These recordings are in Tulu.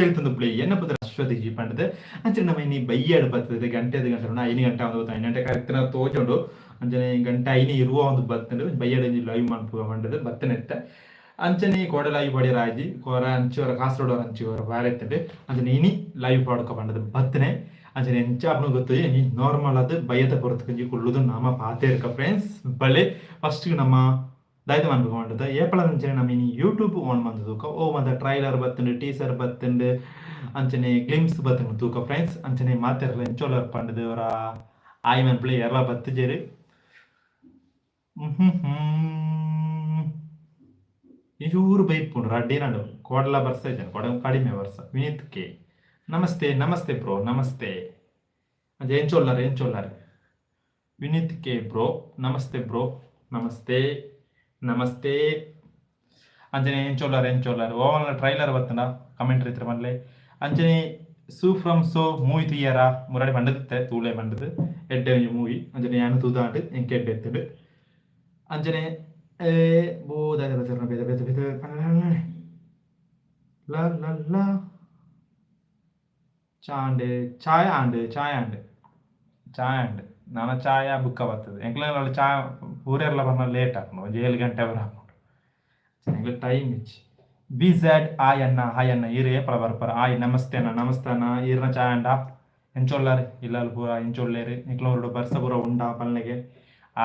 ಹೇಳ್ತಂದು ಪ್ಲೇ ಎನ್ನ ಪುದರ್ ಅಶ್ವತಿ ಜಿ ಪಂಡದು. ಅಂಚನೆ ನಮ್ಮ ಇನಿ ಬಯ್ಯಡ್ ಬತ್ತದ ಗಂಟೆದ ಗಂಟೆ 5 ಗಂಟೆ ಒಂದು 5 ಗಂಟೆ ಕರೆಕ್ಟ್ ತೋಜುಂಡು. ಅಂಚನೆ ಗಂಟೆ 5:20 ಒಂದು ಬತ್ತಂಡು ಬಯ್ಯಡ್ ಒಂಜಿ ಲೈವ್ ಮನ್ಪುವ ಪಂಡದು ಬತ್ತನೆತ್ತೆ. ಅಂಚನೆ ಕೋಡೆ ಲೈವ್ ಪಾಡ್ಯೆರ ಆಯ್ಜಿ, ಕೋರ ಅಂಚಿ ಕಾಸರಗೋಡು ಅಂಚಿ ಓರ ಬಾರೆತ್ತಂಡು. ಅಂಚನೆ ಇನಿ ಲೈವ್ ಪಾಡ್ಕ ಪಂಡದು ಬತ್ತನೆ. ಅಂಚನೆ ಎಂಚ ಆಪುಂಡು ಗೊತ್ತು, ಇನಿ ನಾರ್ಮಲ್ ಆದ್ ಬಯ್ಯದ ಪೊರ್ತುಗು ಕುಲ್ಲುದು ನಮ ಪಾತೆರ್ಕ ಫ್ರೆಂಡ್ಸ್. ಬಲೆ ಫಸ್ಟ್ ನಮ್ಮ ದಾಯ್ತ ಮನ್ಪುಗ ಪಂಡದ ಏಪಲ ಅಂಚನೆ ನಮ್ಮ ಇನಿ ಯೂಟ್ಯೂಬ್ ಆನ್ ಮಂತ್ ತೂಕ ಓ ಮಂತ ಟ್ರೈಲರ್ ಬತ್ತುಂಡು, ಟೀಸರ್ ಬತ್ತುಂಡು, ಅಂಚನೆ ಗ್ಲಿಮ್ಸ್ ಬತ್ತುಂಡು ತೂಕ ಫ್ರೆಂಡ್ಸ್. ಅಂಚನೆ ಮಾತೆರ್ಲ ಎಂಚೋಲರ್ ಪಂಡದು ಒರ ಆಯ್ ಮನ್ಪುಲೆ, ಏರ್ಲ ಬತ್ತುಜೆರ್. ಇಂಚೂರು ಬೈಪುಂಡು ರಡ್ಡಿನಂಡು ಕೋಡಲ ಬರ್ಸ ಇಜ್ಜಂಡ್, ಕೋಡ ಕಡಿಮೆ ಬರ್ಸ. ವಿನೀತ್ ಕೆ ನಮಸ್ತೆ, ನಮಸ್ತೆ ಬ್ರೋ, ನಮಸ್ತೆ. ಅಂಚ ಎಂಚೊಲ್ಲರ್ ಎಂಚೊಲ್ಲರ್ ವಿನೀತ್ ಕೆ ಬ್ರೋ, ನಮಸ್ತೆ ಬ್ರೋ, ನಮಸ್ತೆ ನಮಸ್ತೆ. ಅಂಚನೆ ಎಂಚೊಲ್ಲರ್ ಎಂಚೊಲ್ಲರ್? ಓವಲ್ಲ ಟ್ರೈಲರ್ ಬತ್ತಂಡ ಕಮೆಂಟ್ ಇತ್ರ ಪನ್ಲೆ. ಅಂಚನೆ ಸು ಫ್ರಮ್ ಸೋ ಮೂವಿ ತೂಯರ? ಮುರಾಡಿ ಪಂಡದಿತ್ತೆ, ತೂಲೆ ಪಂಡದು. ಎಡ್ಡೆ ಒಂಜಿ ಮೂವಿ. ಅಂಚನೆ ಯಾನ್ ತೂದಾಂಡ್, ಎಂಕ್ ಎಡ್ಡೆ ಇತ್ತುಂಡು. ಅಂಚನೆ ಏ ಬೋದಾದ ಬೇತೆ ಬೇತೆ ಬೇತೆ ಪನ್ಲೆ. ಲ ಲ ಲ ಚಾಂಡ್ ಚಾಯ್ ಆಂಡ್ ಚಾಯ್ ಆಂಡ್ ಚಾಯ್ ಆಂಡ್. ನಾನ ಚಾಯ ಬುಕ್ಕ ಬರ್ತದೆ. ಎಂಕ್ಲೆನ ಚಾ ಪೂರೆರ್ಲ ಬರ್ನ ಲೇಟ್ ಆಪುಂಡು, ಒಂಜಿ 7 ಗಂಟೆ ಬರ ಆಪುಂಡು. ಎಂಕ್ಲೆ ಟೈಮ್ ಇಜ್ಜಿ. ಬಿ ಝೆಡ್ ಆಯ್ ಅಣ್ಣ, ಹಾಯ್ ಅಣ್ಣ. ಈರ್ ಏಪಲ ಬರ್ಪರ? ಆಯ್, ನಮಸ್ತೆ ಅಣ್ಣ, ನಮಸ್ತೆ ಅಣ್ಣ. ಈರ್ನ ಚಾಯ್ ಅಂಡ? ಎಂಚೊಲ್ಲಾರ್ ಇಲ್ಲಲ್ ಪೂರ? ಎಂಚೊಲ್ಲೇರು? ನಿಕ್ಲ ಬರ್ಸ ಪೂರ ಉಂಡಾ ಪಲ್ಲೆಗೆ?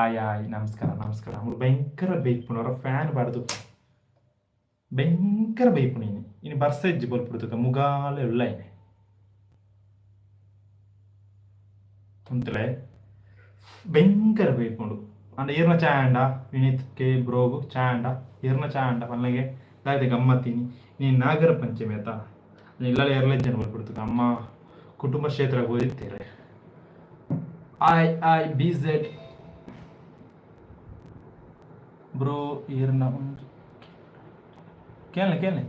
ಆಯ್ ಆಯ್, ನಮಸ್ಕಾರ ನಮಸ್ಕಾರ. ಅವ್ರು ಭಯಂಕರ ಬೈಪುಂಡು, ಅವರ ಫ್ಯಾನ್ ಪಾಡ್ದು ಭಯಂಕರ ಬೈಪುಂಡು. ಇನಿ ಇನಿ ಬರ್ಸ ಇಜ್ಜಿ ಬೊಲ್ಪುಡು ಮುಗಾಲ ಉಲ್ಲ ಇನಿ ಉಂತುಲೆ, ಭಯಂಕರ ಬೈಪುಂಡು. ಅಂಡ ಈರ್ನ ಚಾಯ್ ಅಂಡ? ವಿನೀತ್ ಕೆ ಬ್ರೋಗು ಚಾಯ್ ಅಂಡ? ಈರ್ನ ಚಾಯ್ ಅಂಡ ಪಲ್ಲೆಗೆ? ದಾಯ್ತೆ ಗಮ್ಮತ್ತಿನಿ. ನೀ ನಾಗರ ಪಂಚಮಿ ಆತ, ಇಲ್ಲಲ್ಲ ಎರಲೇ ಜನ ಬಲ್ಪುಡ್ತು ಅಮ್ಮ ಕುಟುಂಬ ಕ್ಷೇತ್ರ ಓದಿತ್ತೀರೆ. ಆಯ್ ಆಯ್ ಬಿ ಝೆಡ್ ಬ್ರೋ, ಈರ್ನ ಒಂಜಿ ಕೇಳನೆ ಕೇಳನೆ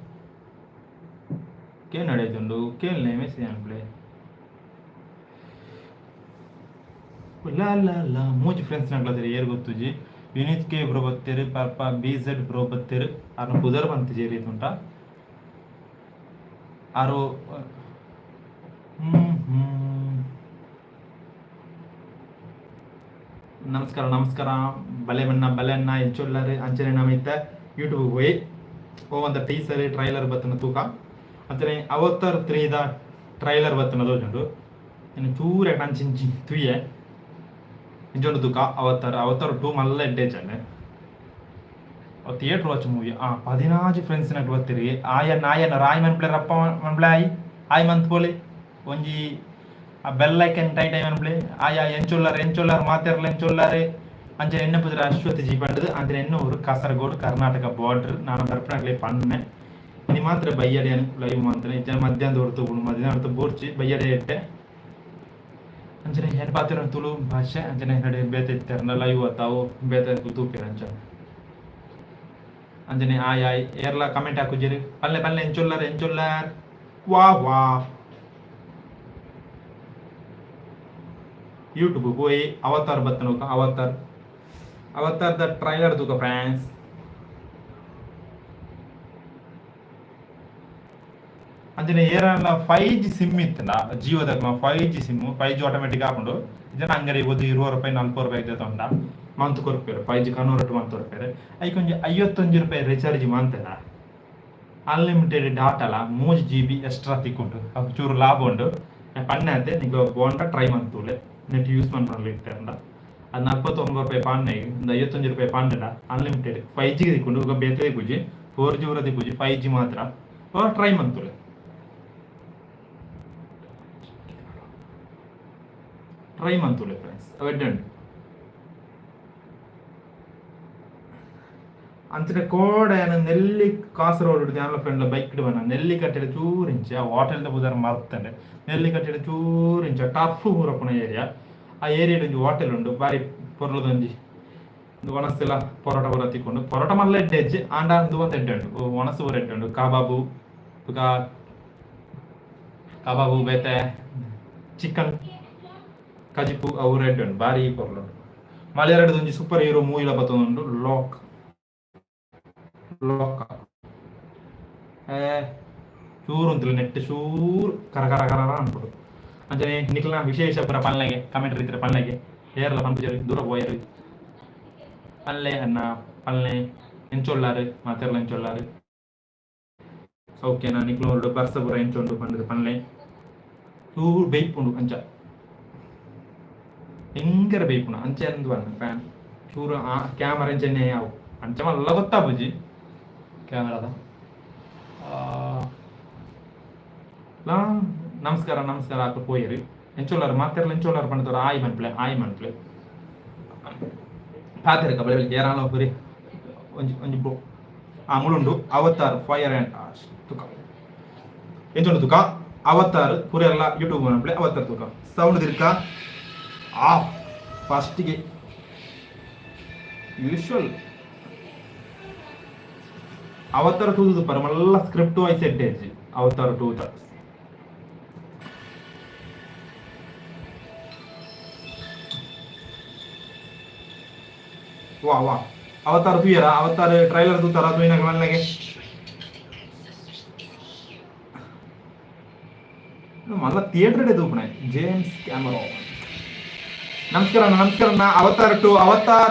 ಕೇಳ್ ನಡೆಯುತ್ತುಂಡು ಕೇಳನೆ ಮೆಸೇಜ್ ಅನ್ಪ್ಲೆ. ಲಾ ಲಾ ಲಾ ಮೂಜಿ ಫ್ರೆಂಡ್ಸ್ ನಕ್ಲತ್ತೆರ್ ಏರ್ ಗೊತ್ತುಜಿ. ವಿನೀತ್ ಕೆ ಬ್ರೋ ಬತ್ತೆರ್, ಪರ್ಪ ಬಿ ಝೆಡ್ ಬ್ರೋ ಬತ್ತೆರ್. ಆರ್ನ ಪುದರ್ ಪಂತಿಜೆರ್ ಉಂಟ ಆರು. ಹ್ಮ್ ಹ್ಮ್ ನಮಸ್ಕಾರ ನಮಸ್ಕಾರ. ಬಲೆ ಬಣ್ಣ ಬಲೆ ಅಣ್ಣ, ಎಂಚೊಲ್ಲರ್? ಅಂಚನೆ ನಮ ಇತ್ತೆ ಯೂಟ್ಯೂಬ್ ಪೋಯಿ ಓ ಒಂದ ಟೀಸರ್ ಟ್ರೈಲರ್ ಬತ್ತನ ತೂಕ. ಅಂಚನೆ ಅವತಾರ್ 3 ದ ಟ್ರೈಲರ್ ಬತ್ತನ ತೋಜುಂಡು. ಇನ್ನು ಚೂರು ಅಂಚಿಂಚಿ ತುಯ್ಯೆ ಇಂಚೊಂಡು ತೂಕ. ಅವತಾರ್ ಅವತಾರ್ 2 ಮಲ್ಲ ಎಡ್ಡೆ ಇಜ್ಜಂಡ್, ಅವು ಥಿಯೇಟರ್ ವಾಚ್ ಮೂವಿ. ಆ 16 ಫ್ರೆಂಡ್ಸ್ ನಕ್ ಬತ್ತಿರಿ. ಆಯನ್ ಆಯನ್ ರಾಯ್ ಮನ್ಪ್ಲೆ ರಪ್ಪ ಮನ್ಪ್ಲೆ. ಆಯ್ ಆಯ್ ಮಂತ್ ಪೋಲೆ, ಒಂಜಿ ಆ ಬೆಲ್ ಐಕನ್ ಟೈಟ್ ಆಯ್ ಮನ್ಪ್ಲೆ. ಆಯ್ ಆಯ್, ಎಂಚೊಲ್ಲಾರ್ ಎಂಚೊಲ್ಲಾರ್ ಮಾತೆರ್ಲ ಎಂಚೊಲ್ಲಾರೆ? ಅಂಚನೆ ಎನ್ನ ಪುದರ್ ಅಶ್ವಥ್ ಜಿ ಪಂಡದು. ಅಂಚನೆ ಎನ್ನ ಊರು ಕಾಸರಗೋಡು, ಕರ್ನಾಟಕ ಬಾರ್ಡರ್. ನಾನು ಬರ್ಪುನಕ್ಲೆ ಪನ್ನೆ. ಇನಿ ಮಾತ್ರ ಬಯ್ಯಡೆ ಲೈವ್ ಮಂತನೆ ಇಜ್ಜ ಮಧ್ಯಾಹ್ನ ಹೊರತು ಉಂಡು, ಮಧ್ಯಾಹ್ನ ಹೊರತು ಬೋರ್ಚಿ, ಬಯ್ಯಡೆ ಎಟ್ಟೆ. ಅಂಚನೆ ಏನ್ ಪಾತೆರ ತುಳು ಭಾಷೆ. ಅಂಚನೆ ನಡೆ ಬೇತೆ ಇತ್ತೆರ್ನ ಲೈವ್ ಅತ್ತಾವು ಬೇತೆ ತೂಪೆರ್. ಅಂಚನೆ ಅಂಚನೆ ಆಯ್ ಆಯ್, ಏರ್ಲ ಕಮೆಂಟ್ ಹಾಕುಜೆರ್? ಪಲ್ಲೆ ಪಲ್ಲೆ, ಎಂಚೊಲ್ಲಾರ್ ಎಂಚೊಲ್ಲಾರ್? ವಾ ವಾ. ಯೂಟ್ಯೂಬ್ ಪೋಯಿ ಅವತಾರ್ ಬತ್ತನೋಕ, ಅವತಾರ್ ಅವತಾರ್ the trailer ತೂಕ ಫ್ರೆಂಡ್ಸ್. ಅಂಚನೆ ಏರನ 5G sim ಇತ್ತಂಡ ಜಿಯೋದಕ್ಲ 5G sim, 5G automatic ಆಪುಂಡು. ಇಜ್ಜಂಡ ಅಂಗಡಿ ಪೋದು 20 ರೂಪಾಯಿ 40 ರೂಪಾಯಿ ದೆತೊಂಡ ಮಂತ್ ಕೊರ್ಪೆರ್, 5G convert ಮಂತ್ ಕೊರ್ಪೆರ್. ಐಕ್ ಒಂಜಿ 51 ರೂಪಾಯಿ ರೀಚಾರ್ಜ್ ಮಂತೆಡ ಅನ್ಲಿಮಿಟೆಡ್ ಡಾಟಾಲ 3 ಜಿ ಬಿ ಎಕ್ಸ್ಟ್ರಾ ತಿಕ್ಕುಂಡು. ಅವು ಚೂರು ಲಾಭ ಉಂಡು ಪನ್ನೆ ಅತ್ತೆ. ನಿಕ್ಲು ಬೋಂಡ ಟ್ರೈ ಮಂತುಲೆ, ನೆಟ್ ಯೂಸ್ ಮನ್ಪುನಲ್ಲ ಇತ್ತೆರ್ಂಡ. ಅದು 49 ರೂಪಾಯಿ ಪಾಂಡೆ, ಒಂದು 51 ರೂಪಾಯಿ ಪಾಂಡೆಡ ಅನ್ಲಿಮಿಟೆಡ್ 5G ತಿಕ್ಕುಂಡು. ಬೊಕ ಬೇತೆ ತಿಕ್ಕುಜಿ, 4G ಪೂರ ತಿಕ್ಕುಜಿ, 5G ಮಾತ್ರ. ಟ್ರೈ ಮಂತುಲೆ, ಟ್ರೈ ಮಂತುಲೆ ಫ್ರೆಂಡ್ಸ್, ಅವು ಎಡ್ಡೆ ಉಂಡು. ಅಂಚನೆ ಕೋಡೆ ಯಾನ್ ನೆಲ್ಲಿ ಕಾಸರಗೋಡು ಯಾನ್ಲ ಫ್ರೆಂಡ್ಲ ಬೈಕ್ ಡ್ ಬನ್ನ ನೆಲ್ಲಿಕಟ್ಟೆಡ್ ಚೂರು ಇಂಚ ಆ ಹೋಟೆಲ್ ದ ಪುದರ್ ಮರ್ತಂಡ್. ನೆಲ್ಲಿಕಟ್ಟೆಡ್ ಚೂರು ಇಂಚ ಟರ್ಫ್ ಪೂರ ಉಪ್ಪುನ ಏರಿಯಾ. ಆ ಏರಿಯಾಡ್ ಒಂಜಿ ಹೋಟೆಲ್ ಉಂಡು, ಬಾರಿ ಪೊರ್ಲುದ ಒಂಜಿ. ಉಂದು ವನಸ್ ಲ ಪರೋಟ ಪೂರ ತಿಕ್ಕುಂಡು. ಪರೋಟ ಮಲ್ಲ ಎಡ್ಡೆ ಇಜ್ಜಿ, ಆಂಡ ಉಂದು ಒಂತೆ ಎಡ್ಡೆ ಉಂಡು. ವನಸ್ ಪೂರ ಎಡ್ಡೆ ಉಂಡು. ಕಬಾಬು ಬೊಕ ಕಬಾಬು ಬೇತೆ ಚಿಕನ್ ಕಜಿಪು ಅವು ಎಡ್ಡೆ ಉಂಡು, ಬಾರಿ ಪೊರ್ಲು ಉಂಡು. ಮಲಯಾಳಡ್ ಒಂಜಿ ಸೂಪರ್ ಹೀರೋ ಮೂವಿಲ ಬತ್ತೊಂದುಂಡು, ಲಾಕ್ ಲಾಕ್. ಚೂರು ಉಂತುಲು ನೆಟ್ ಚೂರು ಕರ ಕರ ಕರ ಅನ್ಪುಡು. ಅಂಚನೆ ನಿಕ್ಲ್ನ ವಿಶೇಷ ಪೂರ ಪನ್ಲೆಗೆ ಕಮೆಂಟ್ ರೀತಿಯ ಪನ್ಲೆಗೆ ಏರ್ಲ ಪನ್ಪುಜೆರ್ ದೂರ ಪೋಯೆರ್. ಪನ್ಲೆ ಅಣ್ಣ ಪನ್ಲೆ ಎಂಚೊಲ್ಲಾರು ಮಾತೆರ್ಲ ಎಂಚೊಲ್ಲಾರು ಸೌಖ್ಯನ ನಿಕ್ಲು ಬರ್ಸ ಪೂರ ಎಂಚುಂಡು ಪಂಡ್ದ್ ಪನ್ಲೆ. ಚೂರು ಬೇಯ್ಪುಂಡು ಅಂಚ ಭಯಂಕರ ಬೇಯ್ಪುಂಡು ಅಂಚ ಅಂದ್ ಪನ್ನೆ ಫ್ಯಾನ್ ಚೂರು ಆ ಕ್ಯಾಮರಾ ಅಂಚನೆ ಅವು ಅಂಚ ಮಲ್ಲ ಗೊತ್ತಾಪುಜಿ ಕ್ಯಾಮರಾದ. ಲಾ ನಮಸ್ಕಾರ ನಮಸ್ಕಾರ ಆಕ ಪೋಯೆರ್. ಎಂಚೊಲ್ಲಾರು ಮಾತೆರ್ಲ ಎಂಚೊಲ್ಲಾರು ಪಂಡ್ದವ್ರು ಆಯ್ ಮನ್ಪ್ಲೆ ಆಯ್ ಮನ್ಪ್ಲೆ ಪಾತೆರಕ ಬಳೆ ಏರಾಲ ಒಬ್ಬರಿ ಒಂಜಿ ಒಂಜಿ ಬ್ರೋ ಆ ಮುಳುಂಡು ಅವತಾರ್ ಫೈರ್ ಆ್ಯಂಡ್ ಆಶ್ ತುಕ ಎಂಚುಂಡು ತುಕ ಅವತಾರ್ ಪೂರೆಲ್ಲ ಯೂಟ್ಯೂಬ್ ಮನ್ಪ್ಲೆ ಅವತಾರ್ ತುಕ ಸೌಂಡ್ ದಿರ್ಕ ಆ ಫಸ್ಟಿಗೆ ಯೂಶುವಲ್ ಅವತಾರ್ ಟೂ ಪರ ಮಲ್ಲ ಸ್ಕ್ರಿಪ್ಟ್ ವೈಸ್ ಎಡ್ಡೇಜ್ ಅವತಾರ್ ಟೂ ದ. ವಾ ವಾ ಅವತಾರ್ ತೂಯರ ಅವತಾರ್ ಟ್ರೈಲರ್ ತೂತಾರ ತೂಯಿನಾಗ ಮಲ್ಲಗೆ ಮಲ್ಲ ಥಿಯೇಟರ್ ಡೇ ತೂಪಣೆ ಜೇಮ್ಸ್ ಕ್ಯಾಮರೋ. ನಮಸ್ಕಾರ ಅಣ್ಣ, ನಮಸ್ಕಾರ ಅಣ್ಣ. Avatar to Avatar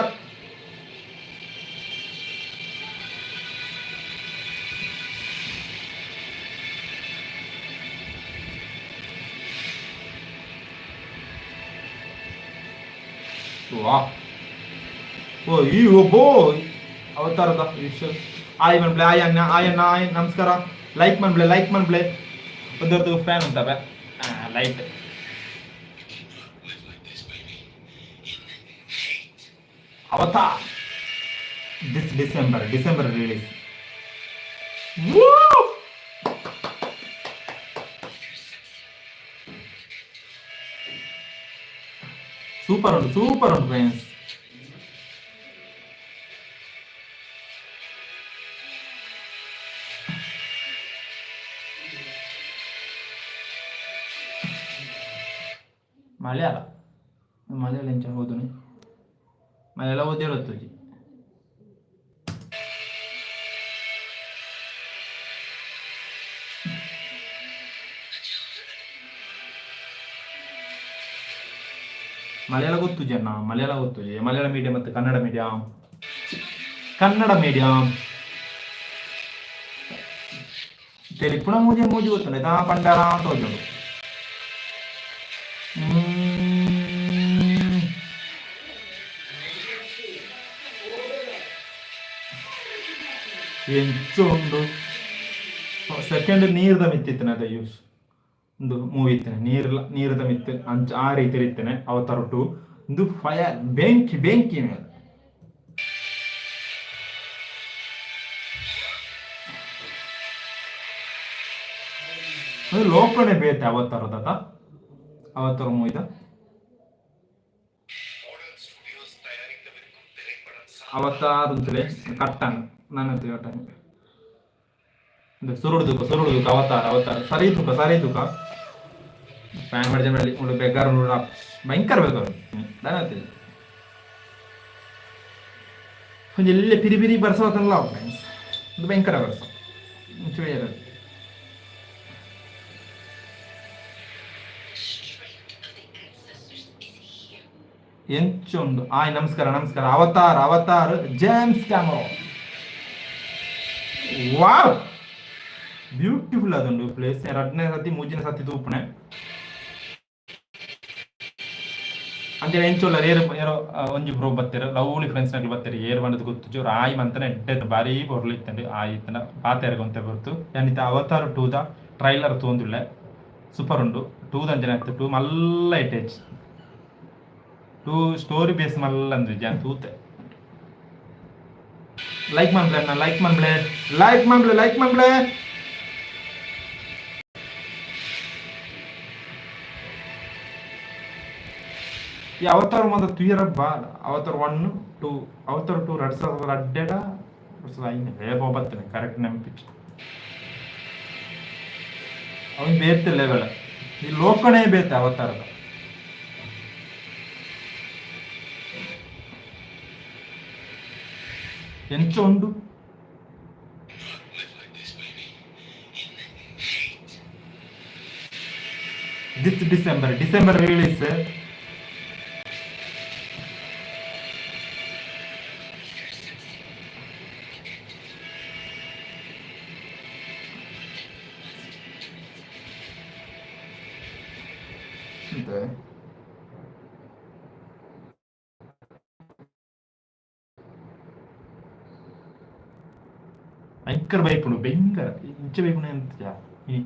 ವಾ ಓ ಈ ಒಬ್ಬೋ ಅವತಾರದ ವಿಶ್ವ ಆಯ್ ಮನ್ಪ್ಲೆ ಆಯ್ ಅಣ್ಣ ಆಯ್ ಅಣ್ಣ ಆಯ್ ನಮಸ್ಕಾರ. ಲೈಕ್ ಮನ್ಪ್ಲೆ ಲೈಕ್ ಮನ್ಪ್ಲೆ ಒಂದೊಂದು ಫ್ಯಾನ್ ಅಂತವೆ light. Avatar this December December release. Super ಉಂಟು ಸೂಪರ್ ಉಂಟು ಫ್ರೆಂಡ್ಸ್. ಮಲಯಾಳ ಮಲಯಾಳ ಎಂಚ ಓದುನಿ ಮಲಯಾಳ ಓದಿರತ್ತುಜಿ. ಮಲಯಾಳ ಗೊತ್ತುಜಿ ಅಣ್ಣ, ಮಲಯಾಳ ಗೊತ್ತುಜಿ. ಮಲಯಾಳ ಮೀಡಿಯಂ ಮತ್ತು ಕನ್ನಡ ಮೀಡಿಯಂ, ಕನ್ನಡ ಮೀಡಿಯಂ ತೆಲಿಪುಣ ಮೂಜಿ ಮೂಜಿ ಗೊತ್ತುಂಡು ಆಯ್ತಾ ಪಂಡಾರ ಅಂತ ತೋಜುಂಡು. ಎಂಚ ಉಂಡು ಸೆಕೆಂಡ್ ನೀರ್ದ ಮಿತ್ತಿತ್ತನೆ ಅದ ಯೂಸ್ ಒಂದು ಮೂವಿ ಇತ್ತನೆ ನೀರ್ಲ ನೀರ್ದ ಮಿತ್ತು ಅಂಚ ಆ ರೀತಿ ಇತ್ತನೆ ಅವತಾರ ಟು. ಒಂದು ಫೈರ್ ಬೆಂಕಿ ಬೆಂಕಿ ಮೇಲೆ ಅದು ಲೋಕನೆ ಬೇತೆ ಅವತಾರದತ ಅವತಾರ ಮೂವಿದ ಅವತಾರ ಅಂತಲೇ ಕಟ್ಟಾನ ನನ್ನ ಕಟ್ಟಾನ ಸುರುಡು ತೂಕ ಸುರುಡು ತೂಕ ಅವತಾರ ಅವತಾರ ಸರಿ ತೂಕ ಸರಿ ತೂಕ ಫ್ಯಾನ್ ಮಾಡಿದ ಮೇಲೆ ಉಂಡು ಬೇಕಾರು ನೋಡ ಭಯಂಕರ ಬೇಕಾರು ದಾನ ಒಂಜಿ ಎಲ್ಲೆ ಪಿರಿ ಪಿರಿ ಬರ್ಸೋತಲ್ಲ ಫ್ರೆಂಡ್ಸ್ ಒಂದು ಭಯಂಕರ ಬರ್ಸ ಬೇರೆ. ಎಂಚ ಉಂಡು ಆಯ್ ನಮಸ್ಕಾರ ನಮಸ್ಕಾರ. Avatar Avatar James Cameron. Wow beautiful ಅದುಂಡು ಪ್ಲೇಸ್. ರಡ್ಡನೇ ಸತಿ ಮೂಜಿನ ಸತಿ ತೂಪಣೆ ಅಂಚನೆ ಎಂಚೊಲ್ಲ ಏರು ಏರೋ ಒಂಜಿ ಬ್ರೋ ಬತ್ತೆರ್ ಲವ್ಲಿ ಫ್ರೆಂಡ್ಸ್ ನಕಲು ಬತ್ತೆರ್ ಏರ್ ಬಂದದ ಗೊತ್ತುಜಿ ಅವ್ರು ಆಯ್ ಮಂತನೆ ಎಡ್ಡೆ ಬಾರಿ ಪೊರ್ಲು ಇತ್ತಂಡು ಆಯ್ ಇತ್ತಂಡ ಪಾತೆರ್ಗ್ ಒಂತೆ ಪೊರ್ತು. ಯಾನ್ ಅವತಾರ್ ಟೂ the trailer ತೂವೊಂದುಲ್ಲೆ ಸೂಪರ್ ಉಂಡು. ಟೂ ದಂಚನೆ ಅತ್ತ್ ಟೂ ಮಲ್ಲ ಇಟ್ಟೇಜ್ ಟೂ ಸ್ಟೋರಿ ಬೇಸ್ ಮಲ್ಲ ಅಂದು ಜಾನ್ ತೂತೆ. ಲೈಕ್ ಮನ್ಪ್ಲೆ ಅಣ್ಣ ಲೈಕ್ ಮನ್ಪ್ಲೆ ಲೈಕ್ ಮನ್ಪ್ಲೆ ಲೈಕ್ ಮನ್ಪ್ಲೆ. ಈ ಅವತಾರ ಮಾತ್ರ ತುಯರ ಬಾ avatar one to avatar to 2002 2005 ಬೇಗ ಬರ್ತೇನೆ ಕರೆಕ್ಟ್ ನೆನಪಿಚ್ಚು. ಅವನು ಬೇತೆ ಲೆವೆಲ್ ಈ ಲೋಕನೇ ಬೇತೆ ಅವತಾರದ. ಎಂಚ ಉಂಡು. This December December release. ಭಯಂಕರ ಬೈಪುಂಡು ಭಯಂಕರ ಇಂಚ ಬೈಪುಂಡು ಎಂತ ಈ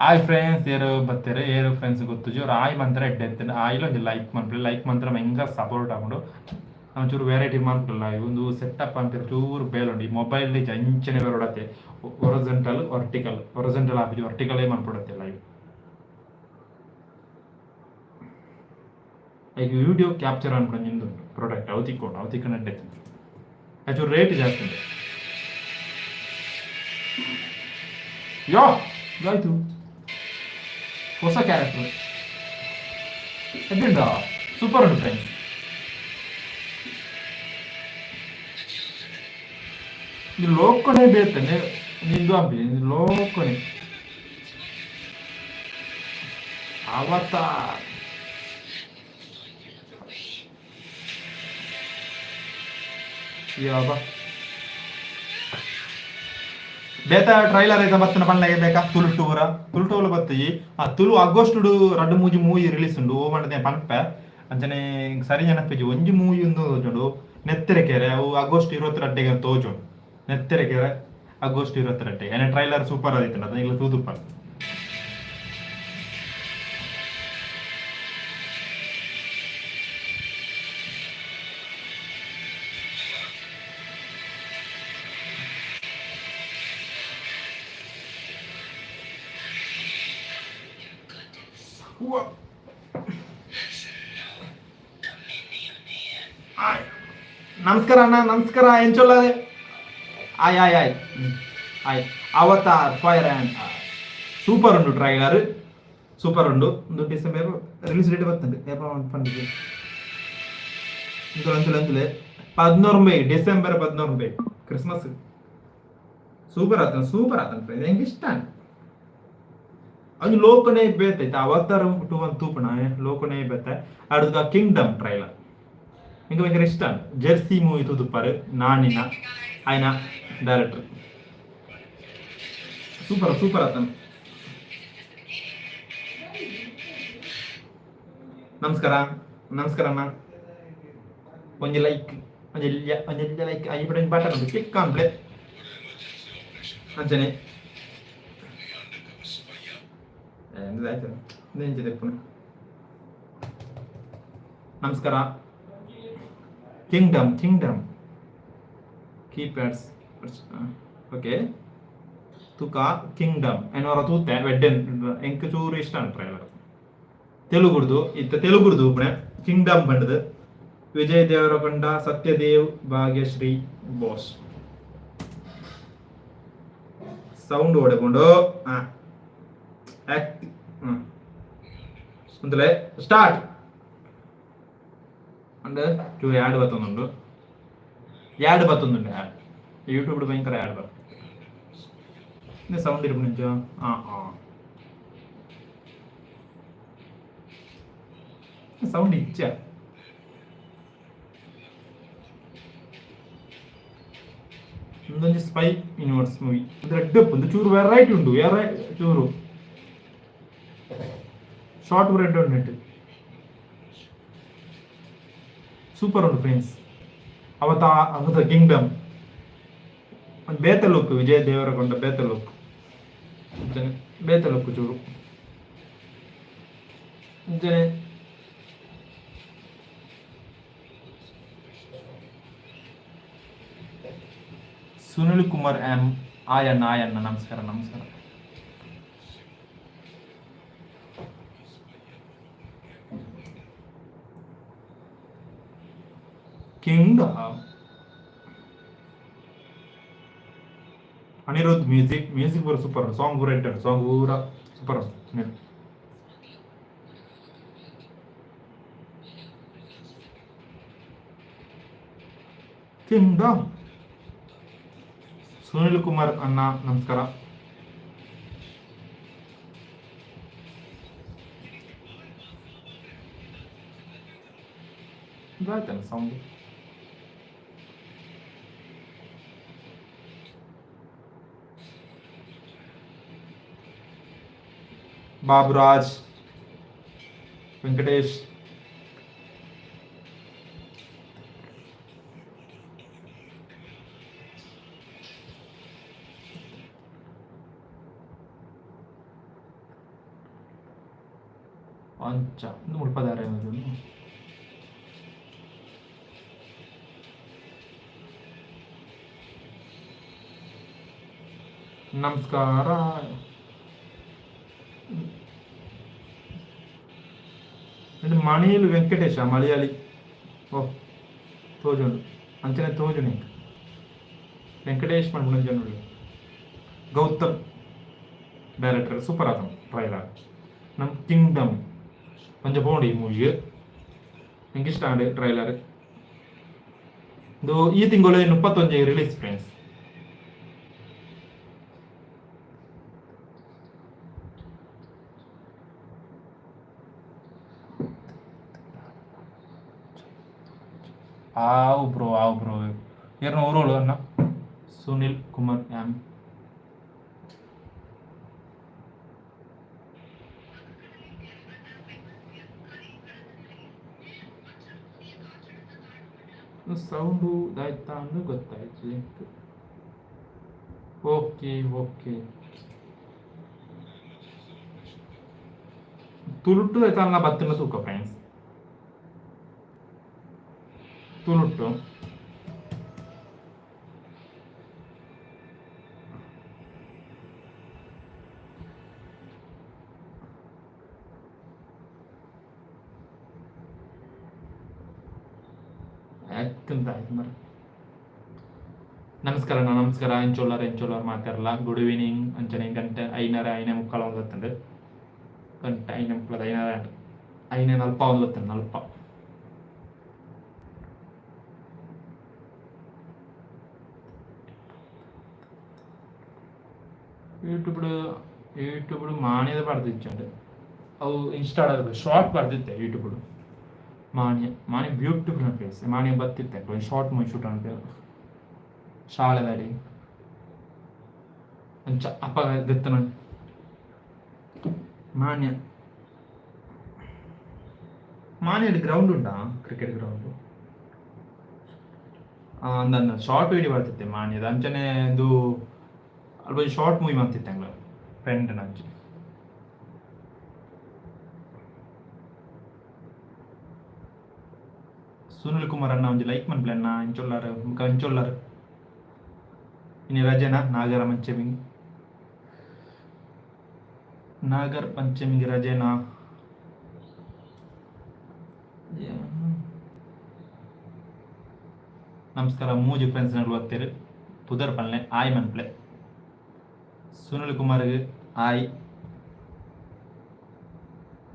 ಹಾಯ್ ಫ್ರೆಂಡ್ಸ್ ಏರು ಬತ್ತಾರೆ ಏರು ಫ್ರೆಂಡ್ಸ್ ಗೊತ್ತುಜಿ ಅವ್ರು ಆಯ್ ಮಂತ್ರ ಎಡ್ಡೆ ಇರ್ತೇನೆ ಆಯ್ಲು ಒಂಜಿ ಲೈಕ್ ಮನ್ಪುಲೆ ಲೈಕ್ ಮಂತ್ರ ಹೆಂಗ ಸಪೋರ್ಟ್ ಆಪುಂಡು ಚೂರು ವೆರೈಟಿ ಮನ್ಪುಲ್ಲ ಒಂದು ಸೆಟಪ್ ಅಂತಾರೆ ಚೂರು ಬೇಲುಂಡು ಈ ಮೊಬೈಲ್ ಅಂಚನೆ ಬರೋಡತ್ತೆ ಒರಿಜೆಂಟಲ್ ವರ್ಟಿಕಲ್ ಒರಿಜೆಂಟಲ್ ಆಪುಜಿ ವರ್ಟಿಕಲೇ ಮನ್ಪುಡತ್ತೆ ಲೈವ್. ಈಗ ವಿಡಿಯೋ ಕ್ಯಾಪ್ಚರ್ ಅನ್ಕೊಂಡು ನಿಂದು ಪ್ರಾಡಕ್ಟ್ ಅವು ತಿಕ್ಕೊಂಡು ಅವು ತಿಕ್ಕೊಂಡು ಎಡ್ಡೆ ಚೂರು ರೇಟ್ ಜಾಸ್ತಿ ಉಂಟು. ಯೋ ಆಯ್ತು ಹೊಸ ಕ್ಯಾರೆಕ್ಟರ್ ಎಡ್ಡೆ ಸೂಪರ್ ಉಂಟು ಫ್ರೆಂಡ್ಸ್. ಇದು ಲೋಕನೇ ಬೇತನೆ ನಿಂದು ಅಬ್ಬಿ ಲೋಕನೇ ಅವತಾರ್. ಯಾವ ಬೇತ ಟ್ರೈಲರ್ ಐತ ಬತ್ತಿನ ಪನ್ಲೆಗೆ ಬೇಕಾ ತುಳು ಟೂರ ತುಳು ಟೂಲ ಬತ್ತಿ ಆ ತುಳು ಆಗಸ್ಟ್ ರಡ್ಡು ಮೂಜಿ ಮೂವಿ ರಿಲೀಸ್ ಉಂಡು ಓ ಮಂಡನೆ ಪನ್ಪೆ ಅಂಚನೆ ಸರಿ ನೆನಪಿಜಿ ಒಂಜಿ ಮೂವಿ ಉಂದು ತೋಜುಂಡು ನೆತ್ತೆರೆ ಅವು ಆಗಸ್ಟ್ 22ಗೆ ತೋಜುಂಡು ನೆತ್ತೆರೆ ಆಗಸ್ಟ್ 22 ಏನೆ ಟ್ರೈಲರ್ ಸೂಪರ್ ಆದಿತ್ತುಂಡು ಅದನ್ನ ಇಲ್ಲ ತೂದುಪ್ಪ. ನಮಸ್ಕಾರ ಅಣ್ಣ, ನಮಸ್ಕಾರ. ಎಂಚೊಲ್ಲಾರೆ? ಆಯ್ ಆಯ್ ಆಯ್ ಆಯ್. ಅವತಾರ್ ಫೈರ್ ಆ್ಯಂಡ್ ಸೂಪರ್ ಉಂಡು ಟ್ರೈಲರ್ ಸೂಪರ್ ಉಂಡು. ಒಂದು ಡಿಸೆಂಬರ್ ರಿಲೀಸ್ ಡೇಟ್ ಬರ್ತುಂಡು ಏಪ ಪಂಡಿಗೆ ಅಂತುಲೆ ಅಂತುಲೆ ಅಂತುಲೆ 11 ಡಿಸೆಂಬರ್ 11 ಕ್ರಿಸ್ಮಸ್. ಸೂಪರ್ ಆತನ ಸೂಪರ್ ಆತನ ಫ್ರೆಂಡ್ ಹೆಂಗೆ ಇಷ್ಟ ಅದು ಲೋಕನೇ ಬೇತೈತೆ ಅವತಾರ ಟು ಒನ್ ತೂಪಣ ಲೋಕನೇ ಬೇತೆ ಅಡ್ದ ಕಿಂಗ್ಡಮ್ ಟ್ರೈಲರ್ ಇಂಕ ಭಯಂಕರ ಇಷ್ಟ. ಜೆರ್ಸಿ ಮೂವಿ ತೂದುಪ್ಪಾರು ನಾನಿನ ಆಯ್ನ ಡೈರೆಕ್ಟರ್ ಸೂಪರ್ ಸೂಪರ್ ಆತನ. ನಮಸ್ಕಾರ ನಮಸ್ಕಾರ ಅಣ್ಣ. ಒಂಜಿ ಲೈಕ್ ಒಂಜಿ ಒಂಜಿ ಲೈಕ್ ಈ ಒಂಜಿ ಬಟನ್ ಉಂಟು ಕ್ಲಿಕ್ ಆನ್ ಪ್ಲೇ ಅಂಚನೆ ನಮಸ್ಕಾರ. ಕಿಂಗ್ಡಮ್ ಕಿಂಗ್ಡಮ್ ಕೀಪ್ಯಾಡ್ಸ್ ಓಕೆ ತುಕ ಕಿಂಗ್ಡಮ್ ಎನ್ನೋರ ತೂತೆ ವೆಡ್ಡೆನ್ ಎಂಕ್ ಚೂರು ಇಷ್ಟ ಟ್ರೈಲರ್ ತೆಲುಗುಡ್ದು ಇತ್ತ ತೆಲುಗುಡ್ದು ಉಪ್ಪಣೆ ಕಿಂಗ್ಡಮ್ ಬಂಡದು ವಿಜಯ್ ದೇವರಕೊಂಡ ಸತ್ಯದೇವ್ ಭಾಗ್ಯಶ್ರೀ ಬೋಸ್ ಸೌಂಡ್ ಓಡಕೊಂಡು ಒಂದಲೇ ಸ್ಟಾರ್ಟ್ ಅಂಡ್ ಚೂರು ಆ್ಯಡ್ ಬತ್ತೊಂದುಂಡು ಆ್ಯಡ್ ಬತ್ತೊಂದುಂಡು ಆ್ಯಡ್ ಯೂಟ್ಯೂಬ್ ಭಯಂಕರ ಆ್ಯಡ್ ಬರ್ತದೆ ಸೌಂಡ್ ಇರ್ಪು ನಿಂಚ ಆ ಆ ಸೌಂಡ್ ಇಚ್ಚ ಒಂದೊಂದು ಸ್ಪೈ ಯೂನಿವರ್ಸ್ ಮೂವಿ ಅಂದ್ರೆ ರೆಡ್ ಒಂದು ಚೂರು ವೆರೈಟಿ ಉಂಟು ವೆರೈ ಚೂರು ಶಾರ್ಟ್ ರೆಡ್ ಉಂಟು ಸೂಪರ್ ಉಂಟು ಫ್ರೆಂಡ್ಸ್. ಅವತ ಅವತ ಕಿಂಗ್ಡಮ್ ಒಂದು ಬೇತ ಲುಕ್ ವಿಜಯ್ ದೇವರಕೊಂಡ ಬೇತ ಲುಕ್ ಬೇತ ಲುಕ್ ಚೂರು ಅಂಚನೆ ಸುನಿಲ್ ಕುಮಾರ್ ಎಂ ಆಯಣ್ಣ ಆಯಣ್ಣ ನಮಸ್ಕಾರ ನಮಸ್ಕಾರ. ಕಿಂಗ್ಡಮ್ ಅನಿರುದ್ಧ್ ಮ್ಯೂಸಿಕ್ ಮ್ಯೂಸಿಕ್ ಪೂರ ಸೂಪರ್ ಸಾಂಗ್ ಪೂರ ಇಟ್ಟರು ಸಾಂಗ್ ಪೂರ ಸೂಪರ್. ಕಿಂಗ್ಡಮ್. ಸುನಿಲ್ ಕುಮಾರ್ ಅಣ್ಣ ನಮಸ್ಕಾರ. ಇದಾಯ್ತಲ್ಲ ಸೌಂಡ್. ಬಾಬುರಾಜ್, ವೆಂಕಟೇಶ್, ಅಂಚ ಇಂದು ಮುಲ್ಪದಾರೆ. ನಮಸ್ಕಾರ. ಇದು ಮಣಿಲ್ ವೆಂಕಟೇಶ ಮಲಯಾಳಿ. ಓ ತೋಜುಂಡು, ಅಂಚನೆ ತೋಜುಂಡು. ವೆಂಕಟೇಶ್ ಪನ್ಪುನ ಜನರು. ಗೌತಮ್ ಡೈರೆಕ್ಟರ್, ಸೂಪರ್ ಆತನ ಟ್ರೈಲರ್. ನಮ್ಮ ಕಿಂಗ್ಡಮ್ ಒಂಜ ಪೋಂಡು ಈ ಮೂವಿಗೆ. ಎಂಕ್ ಇಷ್ಟ ಆಂಡ್ ಟ್ರೈಲರ್. ಇದು ಈ ತಿಂಗಳು 31 ರಿಲೀಸ್ ಫ್ರೆಂಡ್ಸ್. ಆವು ಬ್ರೋ, ಆವು ಬ್ರೋ. ಏರ್ನ ಊರೋಳು ಅಣ್ಣ? ಸುನಿಲ್ ಕುಮಾರ್ ಎಂ. ಸೌಂಡು ಇದಾಯ್ತಾ ಅಂದು ಗೊತ್ತಾಯ್ತು. ಓಕೆ ಓಕೆ, ತುಳುಟು ಆಯ್ತಲ್ಲ ಬತ್ತಿನ ತೂಕ ಫ್ರೆಂಡ್ಸ್, ತುಳುಟು. ಯಾಕಂತ ಆಯ್ತು ಮರ. ನಮಸ್ಕಾರ ಅಣ್ಣ, ನಮಸ್ಕಾರ. ಎಂಚೋಲಾರ್ ಎಂಚೋಲಾರ್ ಮಾತಾರಲ್ಲ? Good evening. ಅಂಚನೆ ಗಂಟೆ ಐನರ ಐನೇ ಮುಕ್ಕಾಲ ಒಂದು ಗೊತ್ತುಂಡು. ಗಂಟೆ ಐನೇ ಮುಕ್ಕಾಲದ ಐನರ ಐನೇ ನಲ್ಪ ಒಂದು ಗೊತ್ತುಂಡು, ನಲ್ಪ. YouTube YouTube ಮಾನ್ಯದ ಬರ್ದಿಚ್ಚಂಡು. ಅವು ಇನ್ಸ್ಟಾಡ ಶಾರ್ಟ್ ಬರ್ದಿತ್ತೆ ಯೂಟ್ಯೂಬ್. ಮಾನ್ಯ ಮಾನ್ಯ ಬ್ಯೂಟಿಫುಲ್ ಪ್ಲೇಸ್. ಮಾನ್ಯ ಬತ್ತಿತ್ತೆ, ಶಾರ್ಟ್ ಮೂವಿ ಶೂಟ್ ಅಂತ ಶಾಲೆದಾಡಿ ಅಂಚ ಅಪ್ಪ ದೆತ್ತನ ಮಾನ್ಯ. ಮಾನ್ಯ ಗ್ರೌಂಡ್ ಉಂಟಾ? ಕ್ರಿಕೆಟ್ ಗ್ರೌಂಡ್ ಅಂದ ಶಾರ್ಟ್ ವಿಡಿಯೋ ಬರ್ತಿತ್ತೆ ಮಾನ್ಯದ. ಅಂಚನೆ ಒಂದು ಅಲ್ಪ ಶಾರ್ಟ್ ಮೂವಿ ಮಾಡ್ತಿತ್ತೆ ಅಂಗ್ಲ ಫ್ರೆಂಡ್ ಅಂಚೆ. ಸುನಿಲ್ ಕುಮಾರ್ ಅಣ್ಣ, ಒಂಜಿ ಲೈಕ್ ಮನ್ಪುಲೆ ಅಣ್ಣ. ಇಂಚೊಲ್ಲಾರ್ ಮುಕ ಇಂಚೊಲ್ಲಾರ್? ಇನಿ ರಜೆನಾ? ನಾಗರ ಪಂಚಮಿ, ನಾಗರ ಪಂಚಮಿಗೆ ರಜೆನಾ? ನಮಸ್ಕಾರ. ಮೂಜಿ ಫ್ರೆಂಡ್ಸ್ ನಡುವತ್ತೇರು ಪುದರ್ ಪನ್ಲೆ, ಆಯ್ ಮನ್ಪ್ಲೆ. ಸುನಿಲ್ ಕುಮಾರ್ಗ್ ಆಯ್.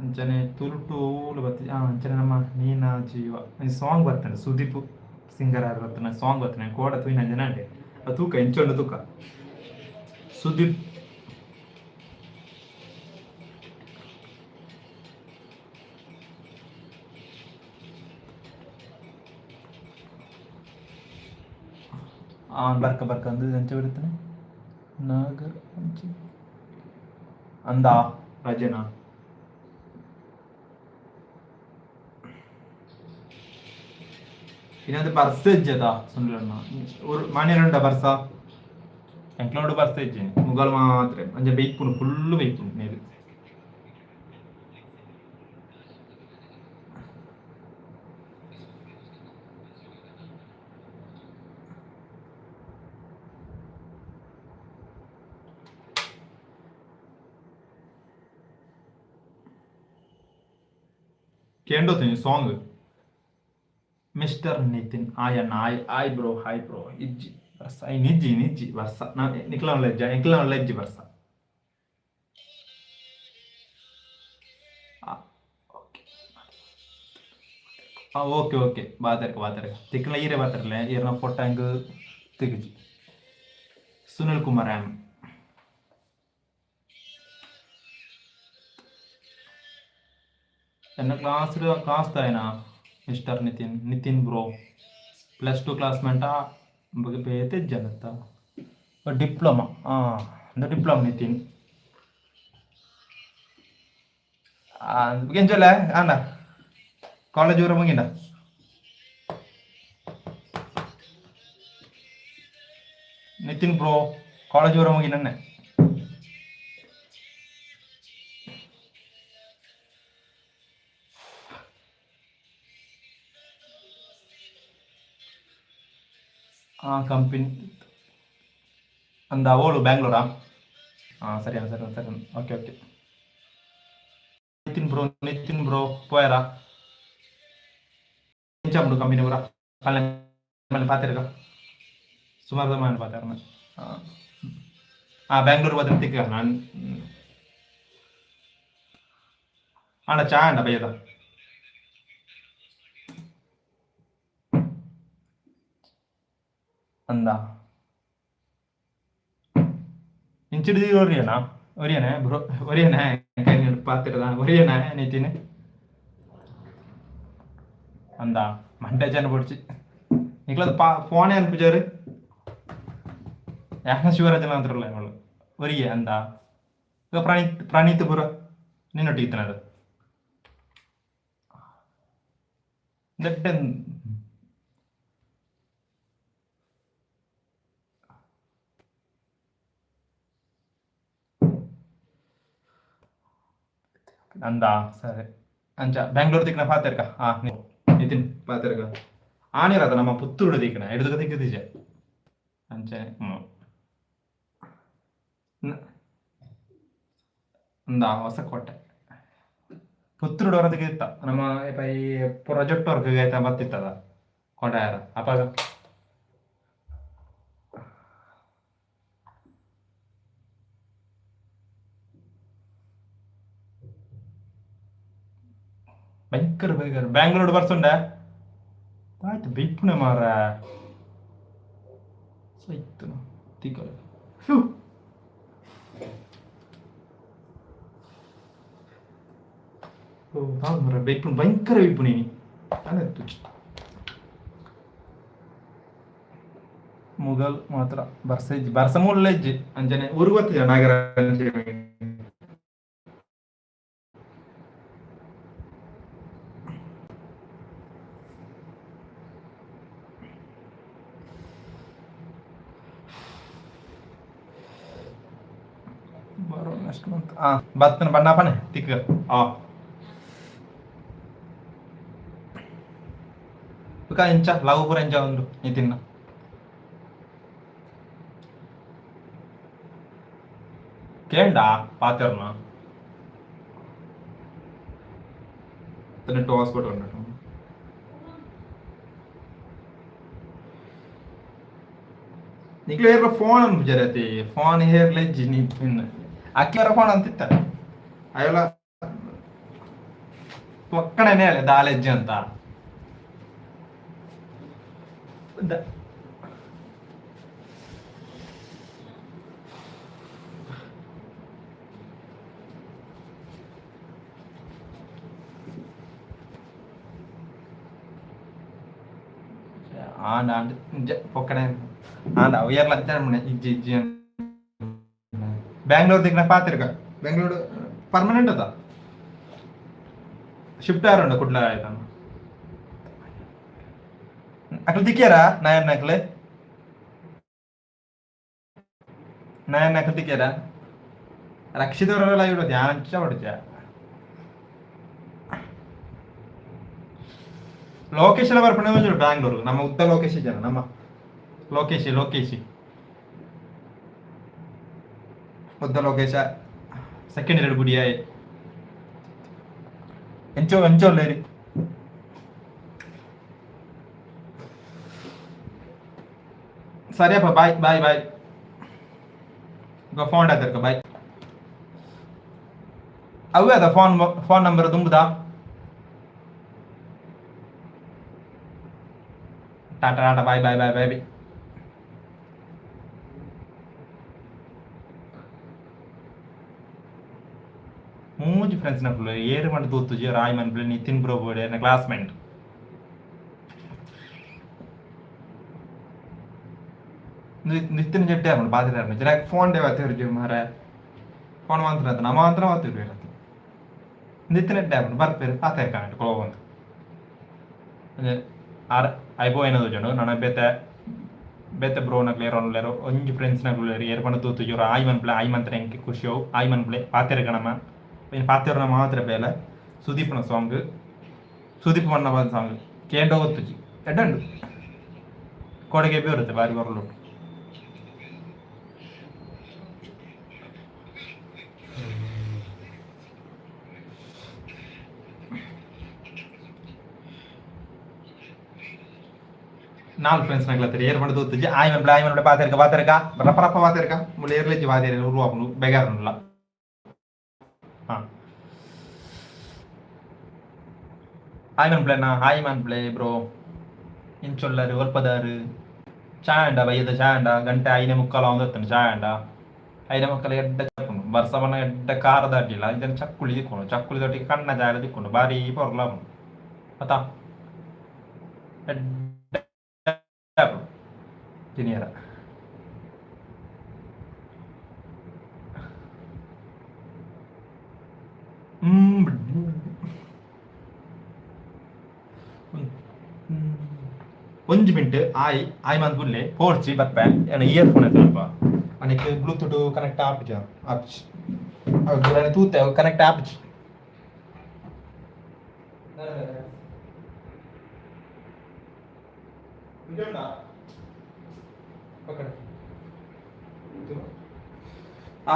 ಅಂಚನೆ ತುಳುಟು ಬತ್ತಿ ಅಂಚನೆ ನಮ್ಮ ನೀನಾ ಜೀವ ಸಾಂಗ್ ಬರ್ತಾನೆ. ಸುದೀಪ್ ಸಿಂಗರ್ ಆರ್ ಬರ್ತಾನೆ, ಸಾಂಗ್ ಬರ್ತಾನೆ. ಕೋಡ ತೂಯಿನ ಜನ ಅಂಡೆ. ಅದು ತೂಕ ಎಂಚೊಂಡು ತೂಕ ಸುದೀಪ್. ಬರ್ಕ ಬರ್ಕ ಅಂದು ಎಂಚ ಬರುತ್ತಾನೆ. ನಾಗರ್ ಪಂಚಮಿ ಅಂದ ರಜನಾ. ಇನ್ನೊಂದು ಬರ್ಸ ಇಜ್ಜದ ಸುನಿಲಣ್ಣ? ಊರು ಮಾನ್ಯರುಂಡ ಬರ್ಸ? ಎಂಕ್ಲೋಡು ಬರ್ಸ ಇಜ್ಜಿ, ಮುಗಲ್ ಮಾತ್ರ. ಅಂಚ ಬೈಪುಂಡು, ಫುಲ್ಲು ಬೈಪುಂಡು ನೀರು. ಕೇಂಡೋತೀನಿ ಸಾಂಗ್. ಮಿಸ್ಟರ್ ನಿತಿನ್ ಆಯ್ ಅಣ್ಣ, ಆಯ್ ಆಯ್ ಬ್ರೋ, ಹಾಯ್ ಬ್ರೋ. ಇಜ್ಜಿ ಬರ್ಸ ನಿಜ್ಜಿ ನಿಜ್ಜಿ ಬರ್ಸ. ನಾ ನಿಕ್ಲ ಲಜ್ಜ, ಎಂಕ್ಲ ಲಜ್ಜಿ ಬರ್ಸ. ಓಕೆ. ಹಾಂ, ಓಕೆ ಓಕೆ, ಬಾತರ್ಕ ಬಾತರ್ಕ ತಿಕ್ಕಲ ಈರೆ ಬಾತರ್ಲೆ ಈರನ ಫೋಟೋ ತಿಕ್ಕಜಿ. ಸುನಿಲ್ ಕುಮಾರ್ ಆಮ್. ಎನ್ನ ಕ್ಲಾಸ್ ಕ್ಲಾಸ್ ತಾಯನಾ mister Nitin, Nitin bro +2 ಕ್ಲಾಸ್ಮೇಟಾ ಬಗ್ಗೆ ಬೇತೆ ಜನತ್ತ ಡಿಪ್ಲೊಮಾ. ಹಾಂ, ಅಂದ್ರೆ ಡಿಪ್ಲೊಮಾ ನಿತಿನ್ ಎಂಚೊಲ್ಲೆ ಆಂಡ ಕಾಲೇಜ್ ಊರ ಮುಗಿಂಡ. ನಿತಿನ್ ಬ್ರೋ ಕಾಲೇಜ್ ಊರ ಮುಗಿನನ್ನೆ. ಆ ಕಂಪನಿ ಅಂದ ಅವಳು ಬ್ಯಾಂಗ್ಳೂರಾ? ಹಾಂ, ಸರಿ ಸರಿ ಸರಿ, okay okay. Nitin bro, Nitin bro ಪೋಯರಾ? ಎಂಚ ಕಂಪನಿ ಪೂರ ಪಲ್ಲೆ ಮಲ್ಲ ಪಾತೆರ್ಗ ಸುಮಾರು ಜನ ಪಾತೆರ್ನ. ಹಾಂ, ಬ್ಯಾಂಗ್ಳೂರ್ ಬದಲು ತಿಕ್ಕ ನಾನು ಆಂಡ ಚಾ ಅಂಡ ಬಯ್ಯದ ಅಂದ ಇಂಚಿಡಿದಿ ಒರಿಯನಾ ಒರಿಯನೆ ಬ್ರೋ, ಒರಿಯನೆ ಕೈ ಪಾತಿರದ ಒರಿಯನೆ ನಿತಿನ್ ಅಂದ ಮಂಡೆ ಜನ ಪೊಡ್ಚಿ ನಿಕ್ಲದ ಪಾ ಫೋನೇ ಅನ್ಪುಜಾರು ಯಾಕನ ಶಿವರಾಜನ ಅಂತಾರಲ್ಲ ಇವಳು ಒರಿಯೆ ಅಂದ. ಈಗ ಪ್ರಣೀತ್, ಪ್ರಣೀತ್ ಪುರ ನಿನ್ನೊಟ್ಟಿಗೆ ಇತ್ತನ ಅದು ದಡ್ಡ ಅಂದ. ಸರಿ, ಅಂಚ ಬ್ಯಾಂಗ್ಳೂರ್ ತಿಕ್ನ ಪಾತೆರ್ಕ. ಹಾ ನಿತಿನ್ ಪಾತೆರ್ಕ ಆನಿರದ ನಮ್ಮ ಪುತ್ತೂರು ದಿಕ್ಕನ ಎಡ್ದುಕ ತಿಕ್ಕದಿಜೆ ಅಂಚೆ. ಹ್ಞೂ ಅಂದ ಹೊಸಕೋಟೆ ಪುತ್ತೂರು ಹೊರದಿಗೆ ಇತ್ತ ನಮ್ಮ ಈ ಪ್ರಾಜೆಕ್ಟ್ ವರ್ಕ್ ಆಯ್ತಾ ಬತ್ತಿತ್ತದ ಕೊಂಡಾಯರ ಅಪ್ಪಾಗ. ಭಯಂಕರ ಭಯಂಕರ ಬ್ಯಾಂಗ್ಳೂರ್ ಬರ್ಸುಂಡೆ ಆಯ್ತು ಬಿಪ್ಪುನೆ ಮಾರ ಸೈತು ತಿಕ್ಕಲು. ಓ ಹೌದು ಮರ, ಬೈಪುನ್ ಭಯಂಕರ ಬೈಪು ನೀನಿ ಅನಿತ್ತು. ಮುಗಲ್ ಮಾತ್ರ ಬರ್ಸ ಇಜ್ಜಿ, ಬರ್ಸ ಮೂಲ ಇಜ್ಜಿ. ಅಂಚನೆ ಊರು ಗೊತ್ತಿದೆ ನಾಗರ. ಬರೋ ನೆಕ್ಸ್ಟ್ ಮಂತ್. ಆ ಬತ್ತನ ಬಣ್ಣಪ್ಪನೆ ತಿಕ್ಕ. ಆ ಬುಕ ಎಂಚ ಲವ್ ಪೂರ ಎಂಚ ಉಂಡು ನಿತಿನ್ನ? ಕೇಂಡ ಪಾತೆರ್ನ ನೆಟ್ಟು ಹಾಸ್ಪಿಟಲ್ ಉಂಟು. ನಿಕ್ಲು ಏರ್ಲ ಫೋನ್ ಅನ್ಪುಜರತಿ ಫೋನ್ ಹೇರ್ಲ ಇಜ್ಜಿ ನಿನ್ನ ಅಕ್ಕಿಯರ ಫೋನ್ ಅಂತಿತ್ತ ಅಯ್ಯಲ್ಲ ಪೊಕ್ಕಣನೆ ಅಲ್ಲ ದಾಲೆಜ್ಜಿ ಅಂತ. ಆಂಡ ಆಂಡ್ ಪೊಕ್ಕಣೆ ಆಂಡ ಉಯರ್ಲ ಇಜ್ಜಿ ಇಜ್ಜಿ. ಬ್ಯಾಂಗ್ಳೂರ್ ದಿಕ್ನ ಪಾತಿರ್ಕ. ಬೆಂಗಳೂರು ಪರ್ಮನೆಂಟ್ ಅದ ಶಿಫ್ಟ್ ಆರುಂಡ ಕುಡ್ಲ ಆಯ್ತಾನ. ಅಕ್ಲು ತಿಕ್ಕ್ಯಾರ ನಾಯನ್? ಅಕ್ಲೆ ನಾಯನ್ ಅಕ್ಲು ತಿಕ್ಕ್ಯಾರ? ರಕ್ಷಿತವರೆಲ್ಲ ಇಡೋದು ಧ್ಯಾನ ಹೊಡಿಚ. ಲೋಕೇಶ್ ಎಲ್ಲ ಬರ್ಪಣೆ ಬ್ಯಾಂಗ್ಳೂರು. ನಮ್ಮ ಉದ್ದ ಲೋಕೇಶ್ ಜನ ನಮ್ಮ ಲೋಕೇಶ್, ಲೋಕೇಶ್ ಉದ್ದ ಲೋಕೇಶ ಸೆಕೆಂಡ್ ಇಯರ್ ಗುಡಿಯಾಯ್ ಎಂಚೋ ಎಂಚೋ ಲೇರಿ. ಸರಿಯಪ್ಪ, ಬಾಯ್ ಬಾಯ್ ಬಾಯ್. ಈಗ ಫೋನ್ ಆಯ್ತಾರ್ಕ, ಬಾಯ್. ಅವೇ ಅದ ಫೋನ್ ಫೋನ್ ನಂಬರ್ ತುಂಬುದಾ? Tata tata bye bye bye bye bye. ಮೂಜಿ ಫ್ರೆಂಡ್ಸ್ ನಕುಲು ಏರು ಮಂಡ ತೂತುಜಿ ರಾಯ್ ಮನ್ಪುಲೆ ನಿತಿನ್ ಬ್ರೋ ಬೋಡೆ ಎನ್ನ ಕ್ಲಾಸ್ಮೇಟ್. ನಿತಿನ್ ಜಡ್ಡೆ ಆಪುಂಡು ಪಾತೆರ ಆಪುಂಡು ಜನ ಫೋನ್ ಡೇ ವಾತಿರ್ಜಿ ಮಾರೆ ಫೋನ್ ಮಾತ್ರ ನಮ್ಮ ಮಾತ್ರ ವಾತಿರ್ಜಿ ನಿತಿನ್ ಎಡ್ಡೆ ಆಪುಂಡು ಬರ್ಪೇರು ಪಾತೆರ ಕಾಣು ಕೊಳವಂದು ಆರ್ ಐಪೋಯಿನ ತೋಜುಂಡು ನನ ಬೇತೆ ಬೇತೆ ಬ್ರೋನಕ್ಲು ಏರೋನ್ಲೇರು ಒಂಜಿ ಫ್ರೆಂಡ್ಸ್ನಕ್ಲು ಏರ್ ಪಂಡ ತೂತುಜಿ ಆಯ್ ಮನ್ಪುಲೆ ಆಯ್ ಮಂತ್ರ ಎಂಕ್ ಖುಷಿ ಅವು ಆಯ್ ಮನ್ಪುಲೆ ಪಾತೆರ ಕಣಮ ಇನ್ನು ಪಾತೆರನ ಮಾತ್ರ ಬೇಲೆ ಸುದೀಪ್ನ ಸಾಂಗ್ ಸುದೀಪ್ ಮಣ್ಣ ಸಾಂಗ್ ಕೇಂಡ ಗೊತ್ತುಜಿ ಎಡ್ಡಂಡು ಕೊಡಗೆ ಬರುತ್ತೆ ಬಾರಿ ಬರಲು. ನಾಲ್ ಫ್ರೆಂಡ್ಸ್ ನಗ್ಲತ್ತಾರೆ ಏರ್ ಪಂಡ ತೂತುಜಿ ಆಯ್ ಮನ್ಪುಲೆ ಆಯ್ ಮನ್ಪುಲೆ ಪಾತೆರ್ಕ ಪಾತೆರ್ಕ ರಪ್ಪ ರಪ್ಪ ಪಾತೆರ್ಕ ಮುಳ್ಳು ಏರ್ಲೆಜ್ಜಿ ಪಾತೆರ ಉರುವಾಪುಂಡು ಬೇಗಾರುಂಡುಲ. ಹಾಂ ಹಾಯ್ ಮನ್ಪ್ಲೆ ಹಾಯ್ ಮನ್ಪ್ಲೆ ಬ್ರೋ ಇಂಚೊಲ್ಲರು ಒಲ್ಪದಾರು ಚಾಯಂಡ ಬಯ್ಯದ ಚಾಯಂಡ ಗಂಟೆ 5:45 ಆವೊಂದು ಚಾಯಂಡ 5:45 ಎಡ್ಡೆ ಚಕ್ಕುಂಡು ಬರ್ಸ ಬನ್ನ ಎಡ್ಡೆ ಕಾರ ದಾಟಿಲ್ಲ ಇದನ್ನ ಚಕ್ಕುಳಿ ತಿಕ್ಕೊಂಡು ಚಕ್ಕುಳಿ ದೊಟ್ಟಿಗೆ ಕಣ್ಣ ಜಾಲ ತಿಕ್ಕೊಂಡು ಬಾರಿ ಪೊರ್ಲ ಆಪುಂಡು ಅತಾ ಎಡ್ಡೆ ಆಪುಂಡು ತಿನಿಯರ. ಒಂಜಿ ಮಿಂಟ್ ಆಯ್ ಆಯ್ ಮಂತ್ ಬುಲ್ಲೆ ಪೋರ್ಚಿ ಬರ್ಪೆ ಎನ್ನ ಇಯರ್ ಫೋನ್ ಎತ್ತಲ್ಪ ಅನೆಕ್ ಬ್ಲೂಟೂತ್ ಕನೆಕ್ಟ್ ಆಪುಜ ಆಪುಜಿ ಅವು ತೂತೆ ಕನೆಕ್ಟ್ ಆಪುಜಿ.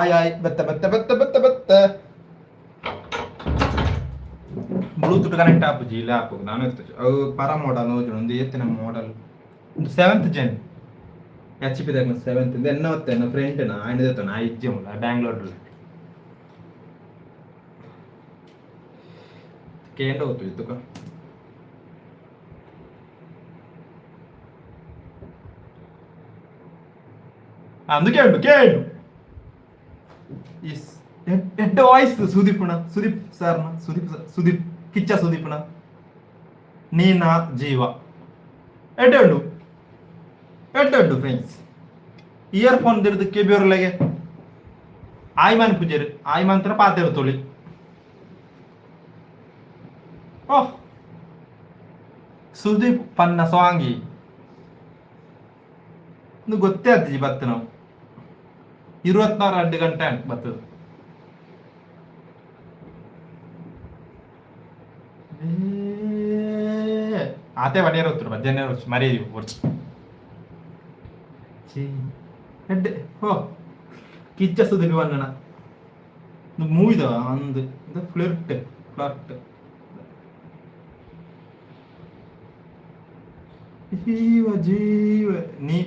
ಆಯ್ ಆಯ್ ಬತ್ತ ಬತ್ತ ಬತ್ತ ಬತ್ತ ಬತ್ತ ಬ್ಲೂಟೂತ್ ಕನೆಕ್ಟ್ ಆಪುಜಿ ಇಲ್ಲ ಆಪುಜಿ ನಾನು ಎತ್ತುಜಿ ಅವು ಪರ ಮಾಡಲ್ ಓಜುಂಡು ಒಂದು ಏತಿನ ಮಾಡಲ್ ಒಂದು ಸೆವೆಂತ್ ಜೆನ್ ಎಚ್ ಪಿ ದಾಗ ಸೆವೆಂತ್ ಇದು ಎನ್ನ ಹೊತ್ತೆ ಎನ್ನ ಫ್ರೆಂಡ್ ನಾ ಆಯ್ನ ದೇತನ ಆ ಇಜ್ಜೆ ಮುಲ್ಲ ಬ್ಯಾಂಗ್ಳೂರ್ ಕೇಂದ್ರ ಗೊತ್ತು ಇತ್ತುಕ. ಅಂದು ಕೇಳು ಕೇಳು is ಎಡ್ಡ ವಾಯ್ಸ್ ಸುದೀಪ್ನ ಸುದೀಪ್ ಸರ್ನ ಸುದೀಪ್ ಸುದೀಪ್ ಕಿಚ್ಚ ಸುದೀಪ್ನ ನೀನಾ ಜೀವ ಎಡ್ಡೆ ಉಂಡು ಎಡ್ಡೆ ಉಂಡು ಫ್ರೆಂಡ್ಸ್. ಇಯರ್ ಫೋನ್ ದಿಡ್ದು ಕೆಬಿಯವ್ರಲೆಗೆ ಆಯ್ಮಾನ್ ಪೂಜಾರಿ ಆಯ್ಮಾನ್ ಪಾತೆರ ತೊಳಿ ಓಹ್ ಸುದೀಪ್ ಪನ್ನ ಸಾಂಗಿ ಇದು ಗೊತ್ತೇ ಆಗ್ತದೆ ಬತ್ತ ನಾವು 24 ಗಂಟೆ ಬರ್ತದೆ. ಆತೆ ವಡಿಯರ್ ಹೊತ್ತರು ಮಧ್ಯಾಹ್ನ ಹೊಚ್ಚು ಮರ್ಯಾದೆ ಹೊರ್ಚು ಎಡ್ಡೆ ಹೋ ಕಿಚ್ಚ ಸುದೀಪ್ ವನ್ನಣ ಮೂವಿದ ಅಂದ್ ಇದು ಫ್ಲಿರ್ಟ್ ಫ್ಲರ್ಟ್ ಜೀವ ಜೀವ ನೀ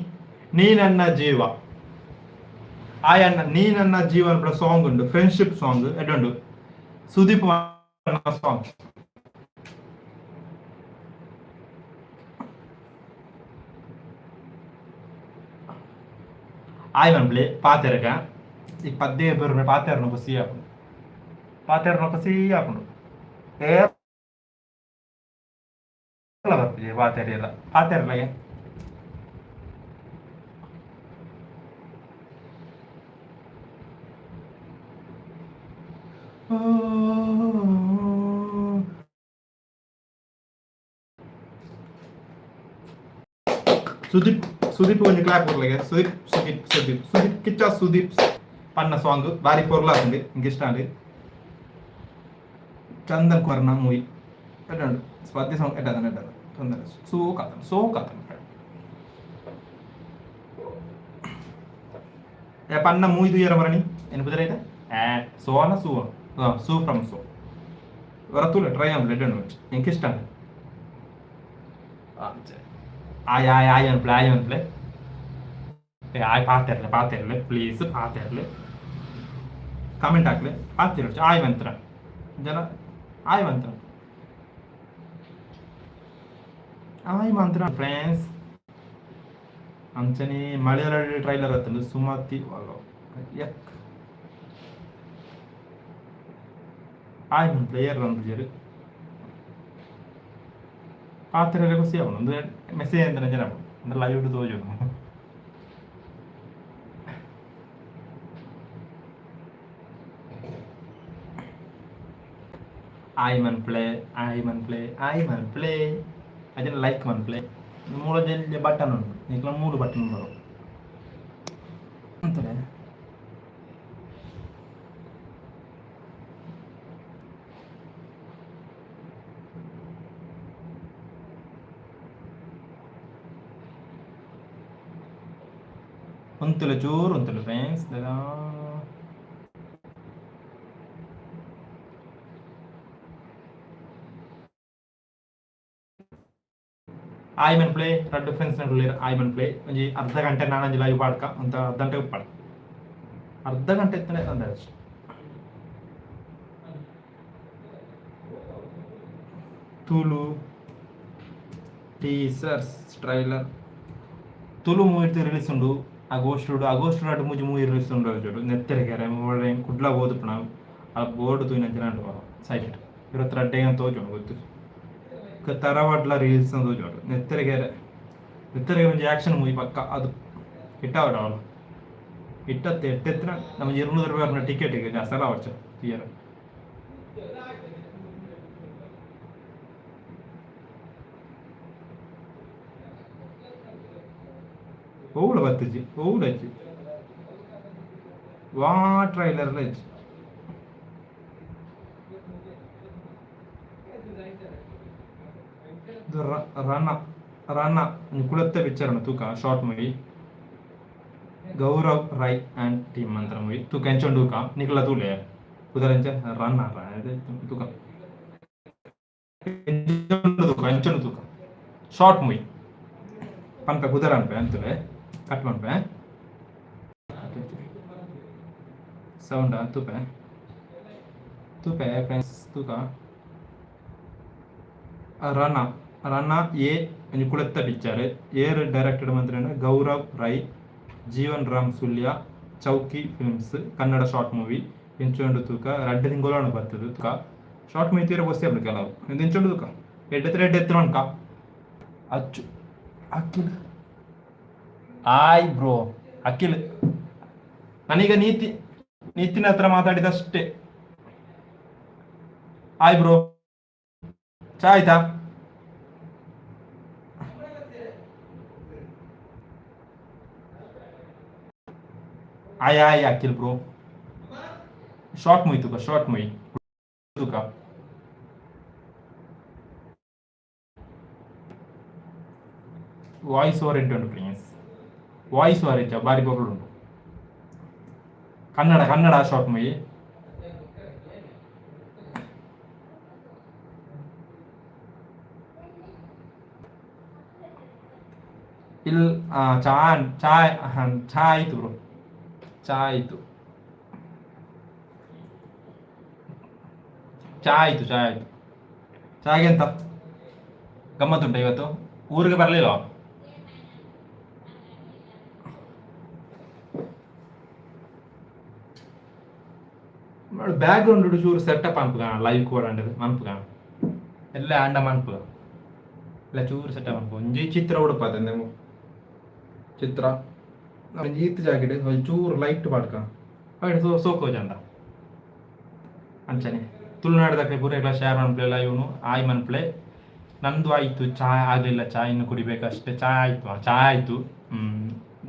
ನೀ ನನ್ನ ಜೀವ ಆಯಣ್ಣ ನೀ ನನ್ನ ಜೀವ ಅನ್ಪುನ ಸಾಂಗ್ ಉಂಡು ಫ್ರೆಂಡ್ಶಿಪ್ ಸಾಂಗ್ ಎಡ್ಡುಂಡು ಸುದೀಪ್ ಸಾಂಗ್. ಆಯ್ ಮನ್ಪ್ಲೆ ಪಾತೆರಗ ಈ ಪದ್ಯ ಬೇರೆ ಪಾತೆರನ ಖುಷಿ ಆಪುಂಡು ಪಾತೆರನ ಖುಷಿ ಆಪುಂಡು ಏರ್ಲ ಬರ್ಪುಜಿ ಪಾತೆರಿಯಲ್ಲ ಪಾತೆರಲಗೆ. ಸುದೀಪ್ ಸುದೀಪ್ ಒಂಜಿ ಕ್ಲಾಪ್ ಕೊರ್ಲೆಗೆ ಸುದೀಪ್ ಸುದೀಪ್ ಸುದೀಪ್ ಸುದೀಪ್ ಕಿಚ್ಚ ಸುದೀಪ್ ಪನ್ನ ಸಾಂಗ್ ಬಾರಿ ಪೊರ್ಲ ಆಪುಂಡು ಇಂಕ್ ಇಷ್ಟ ಆಂಡ್ ಚಂದನ್ ಕುಮಾರ್ನ ಮೂವಿ ಎಡ್ಡೆ ಉಂಡು ಸ್ವಾತಿ ಸಾಂಗ್ ಎಡ್ಡೆ ಎಡ್ಡೆ ತೊಂದರೆ ಸೋಕಾತನ ಸೋಕಾತನ ಏ ಪನ್ನ ಮೂವಿ ತೂಯರ ಮರಣಿ ಏನು ಬುದರೈತೆ ಏ ಸೋನ ಸೂ ಸೂ ಫ್ರಮ್ ಸೋ ವರ ತೂಲೆ ಟ್ರೈ ಆಂಡ್ ಎಡ್ಡೆ ಉಂಡು ಎಂಕ್ ಇಷ್ಟ ಆಂಡ್ ಆಯ್ ಆಯ್ ಆಯ್ ಅನ್ಪ್ಲೆ ಆಯ್ ಅನ್ಪ್ಲೆ ಏ ಆಯ್ ಪಾತೆರ್ಲೆ ಪಾತೆರ್ಲೆ ಪ್ಲೀಸ್ ಪಾತೆರ್ಲೆ ಕಾಮೆಂಟ್ ಹಾಕ್ಲೆ ಪಾತೆರ್ ಆಯ್ ಮಂತ್ರ ಜನ ಆಯ್ ಮಂತ್ರ ಆಯ್ ಮಂತ್ರ ಫ್ರೆಂಡ್ಸ್. ಅಂಚನೆ ಮಲಯಾಳ ಟ್ರೈಲರ್ ಬತ್ತುಂಡು ಸುಮತಿ ಯಕ್ ಆಯ್ ಪ್ಲೇಯರ್ ಪನ್ಪುಜೆರ್ ಪಾತೆರೆರೆ ಖುಷಿ ಆಪುಂಡು ಉಂದು ಮೆಸೇಜ್ ಎಂತ ಅಂಚನೆ ಆಪುಂಡು ಅಂದ್ರೆ ಲೈವ್ ಡ್ ತೋಜುಂಡು. ಆಯ್ ಮನ್ಪುಲೆ ಆಯ್ ಮನ್ಪುಲೆ ಆಯ್ ಮನ್ಪುಲೆ ಅಂಚನೆ ಲೈಕ್ ಮನ್ಪುಲೆ ಮೂಲೊಂಜಿ ಎಲ್ಯ ಬಟನ್ ಉಂಡು ನಿಕ್ಲ ಮೂಲು ಬಟನ್ ಬರು ಉಂತುಲೆ. ಉಂತುಲೆ ಚೂರು ಉಂತುಲೆ ಫ್ರೆಂಡ್ಸ್. ಆಯ್ ಮನ್ಪುಲೆ ರಡ್ಡ್ ಫ್ರೆಂಡ್ಸ್ ನಡುಲ್ಲೆರ್ ಆಯ್ ಮನ್ಪುಲೆ ಒಂಜಿ ಅರ್ಧ ಗಂಟೆ ನಾನೊಂಜಿ ಲೈವ್ ಪಾಡ್ಕ ಒಂತ ಅರ್ಧ ಗಂಟೆ ಉಪ್ಪಡ್ ಅರ್ಧ ಗಂಟೆ ಇತ್ತಂಡ ಅಂದಾಜ್. Tulu teasers trailer Tulu movie release ಉಂಡು ಆಗಸ್ಟ್ ಆಗಸ್ಟ್ ರಡ್ಡ್ ಮೂಜಿ ಮೂವಿ ರಿಲೀಸ್ ಉಂಡು ಚೂರು ನೆತ್ತೆರ್ ಮೊಳೆ ಕುಡ್ಲ ಪೋದುಪ್ಪುನ ಆ ಬೋರ್ಡ್ ತೂಯಿನಂಚಿನ ಉಂಡು ಸೈಟ್ 22 ತೋಜುಂಡು ಗೊತ್ತು ತರವಾಡ್ಲ ರೀಲ್ಸ್ ತೋಜುಂಡು ನೆತ್ತೆರ್ಗೆರೆ ನೆತ್ತೆರ್ಗೆರೆ ಒಂಜಿ ಆಕ್ಷನ್ ಮೂವಿ ಪಕ್ಕ ಅದು ಹಿಟ್ ಅವಳು ಹಿಟ್ಟತ್ತೆ ಎಟ್ಟೆತ್ತಿನ ನಮ್ಮ 200 ರೂಪಾಯಿ ಟಿಕೆಟ್ ಜಾಸ್ತಿ ಅವಚ್ಚ ತೂಯರೆ. ಓವುಲ ಬತ್ತಿಜಿ ಓವುಲ ಇಜ್ಜಿ ವಾ ಟ್ರೈಲರ್ಲ ಇಜ್ಜಿ. ಇದು ರಣ ರಣ ಒಂಜಿ ಕುಳತ್ತ ಪಿಕ್ಚರ್ ಉಂಡು ತೂಕ short movie Gaurav Rai and team ಅಂತರ ಮೂವಿ ತೂಕ ಎಂಚ ಉಂಡು ತೂಕ ನಿಕಲ ತೂಲೆ ಪುದರ್ ಎಂಚ ರನ್ ತೂಕ ಎಂಚ ಉಂಡು ತೂಕ ಎಂಚ ಉಂಡು ತೂಕ ಶಾರ್ಟ್ ಮೂವಿ ಪನ್ಪೆ ಪುದರ್ ಅನ್ಪೆ ಅಂತುಲೆ ಕಟ್ ಮನ್ಪೆ ಸೌಂಡ್ ತೂಪೆ ತೂಪೆ ಫ್ರೆಂಡ್ಸ್ ತೂಕ ರಣ ರಣ ಎ ಒಂಜಿ ಕುಳತ್ತ ಪಿಕ್ಚರ್ ಏರ್ ಡೈರೆಕ್ಟೆಡ್ ಮಂತ್ರಿನ Gaurav Rai Jeevan Ram Sullia Chowki films Kannada short movie ಎಂಚ ಉಂಡು ತೂಕ ರಡ್ಡ್ ತಿಂಗೊಲು ಬರ್ತದೆ ತೂಕ ಶಾರ್ಟ್ ಮೂವಿ ತೀರ ಬಸ್ತಿ ಆಪುಂಡು ಕೆಲವು ಇಂದು ಎಂಚ ಉಂಡು ತೂಕ ಎಡ್ಡೆ ಎಡ್ಡೆ ಎತ್ತುನ ಅನ್ಕ ಅಚ್ಚು ಅಖಿಲ್ ಆಯ್ ಬ್ರೋ ಅಖಿಲ್ ನಾನೀಗ ನೀತಿ ನೀತಿನ ಹತ್ರ ಮಾತಾಡಿದಷ್ಟೇ. ಆಯ್ ಬ್ರೋ, ಚಾ ಆಯ್ತಾ? ಆಯ್ ಆಯ್ ಅಖಿಲ್ ಬ್ರೋ. ಶಾರ್ಟ್ ಮೂವಿ ತೂಕ ಶಾರ್ಟ್ ಮೂವಿ ತೂಕ ವಾಯ್ಸ್ ಓವರ್ ಉಂಟು ಫ್ರೆಂಡ್ಸ್. ವಾಯ್ಸ್ ಓವರ್ ಇಜ್ಜ ಬಾರಿ ಪೊರ್ಲು ಉಂಟು ಕನ್ನಡ ಕನ್ನಡ ಶಾರ್ಟ್ ಮೂವಿ. ಇಲ್ ಚಾ ಚಾ ಚಾ ಆಯ್ತು ಬ್ರೋ, ಚಾ ಆಯ್ತು, ಚಾ ಆಯ್ತು, ಚಾ ಆಯ್ತು. ಚಾಗೆ ಎಂತ ಗಮ್ಮತ್ತುಂಟ ಇವತ್ತು? ಊರಿಗೆ ಬರಲಿಲ್ಲ? ಬ್ಯಾಕ್ ಗ್ರೌಂಡ್ ಚೂರು ಸೆಟಪ್ ಅನ್ಪುಗ ಲೈವ್ ಕೂಡ ಮನ್ಪುಗ ಎಲ್ಲ ಅಂಡ ಮನ್ಪುಗ ಎಲ್ಲ ಚೂರು ಸೆಟಪ್ ಅನ್ಪು ಒಂಜಿ ಚಿತ್ರ ಉಡುಪಾತ ಚಿತ್ರ ಒಂಜಿ ಈತ್ ಜಾಕೆಟ್ ಒಂಜಿ ಚೂರು ಲೈಟ್ ಪಾಡ್ಕ ಅಯ್ಟ್ ಸೋಕೋ ಚಂದ ಅಂಚನೆ ತುಳುನಾಡದಕ್ಕೆ ಪೂರ ಶೇರ್ ಮನ್ಪ್ಲೆ ಲೈವ್ನು ಆಯ್ ಮನ್ಪ್ಲೆ. ನಂದು ಆಯಿತು, ಚಾ ಆಗಲಿಲ್ಲ, ಚಾ ಇನ್ನು ಕುಡಿಬೇಕಷ್ಟೇ. ಚಾ ಆಯಿತು, ಚಾ ಆಯಿತು.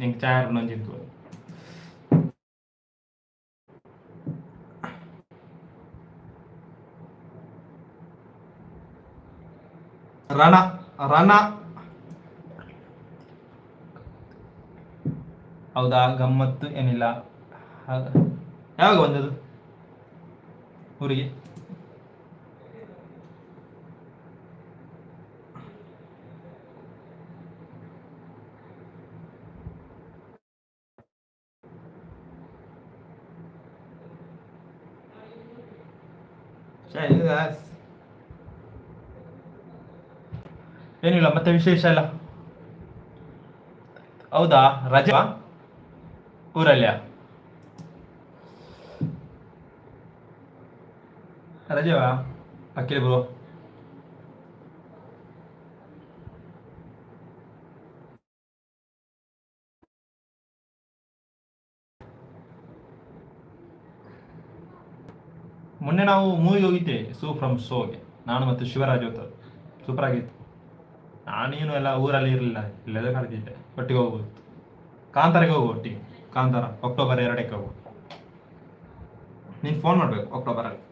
ನಿಂಗೆ ಚಾ ನಂಜಿತ್ತು. ರಣ ರಣ ಹೌದಾ? ಗಮ್ಮತ್ತು ಏನಿಲ್ಲ. ಯಾವಾಗ ಬಂದದ್ದು ಊರಿಗೆ? ಏನಿಲ್ಲ ಮತ್ತೆ ವಿಶೇಷ ಇಲ್ಲ. ಹೌದಾ? ರಜಾ ಊರಲ್ಲಿಯ? ರಜೆವಾ ಅಖಿಲ್ ಬ್ರೋ? ಮೊನ್ನೆ ನಾವು ಮೂವಿಗೆ ಹೋಗಿದ್ದೆ, ಸೂ ಫ್ರಮ್ ಸೋಗೆ, ನಾನು ಮತ್ತು ಶಿವರಾಜ್ ಹೋಗ್ತದೆ. ಸೂಪರ್ ಆಗಿತ್ತು. ನಾನೇನು ಎಲ್ಲ ಊರಲ್ಲಿ ಇರಲಿಲ್ಲ, ಇಲ್ಲದೇ ಕರೆದಿದ್ದೆ. ಒಟ್ಟಿಗೆ ಹೋಗ್ಬೋದು, ಕಾಂತಾರಕ್ಕೆ ಹೋಗು ಒಟ್ಟಿಗೆ. ಕಾಂತಾರ ಅಕ್ಟೋಬರ್ 2ಕ್ಕೆ ಹೋಗು. ನೀನು ಫೋನ್ ಮಾಡಬೇಕು ಅಕ್ಟೋಬರಲ್ಲಿ.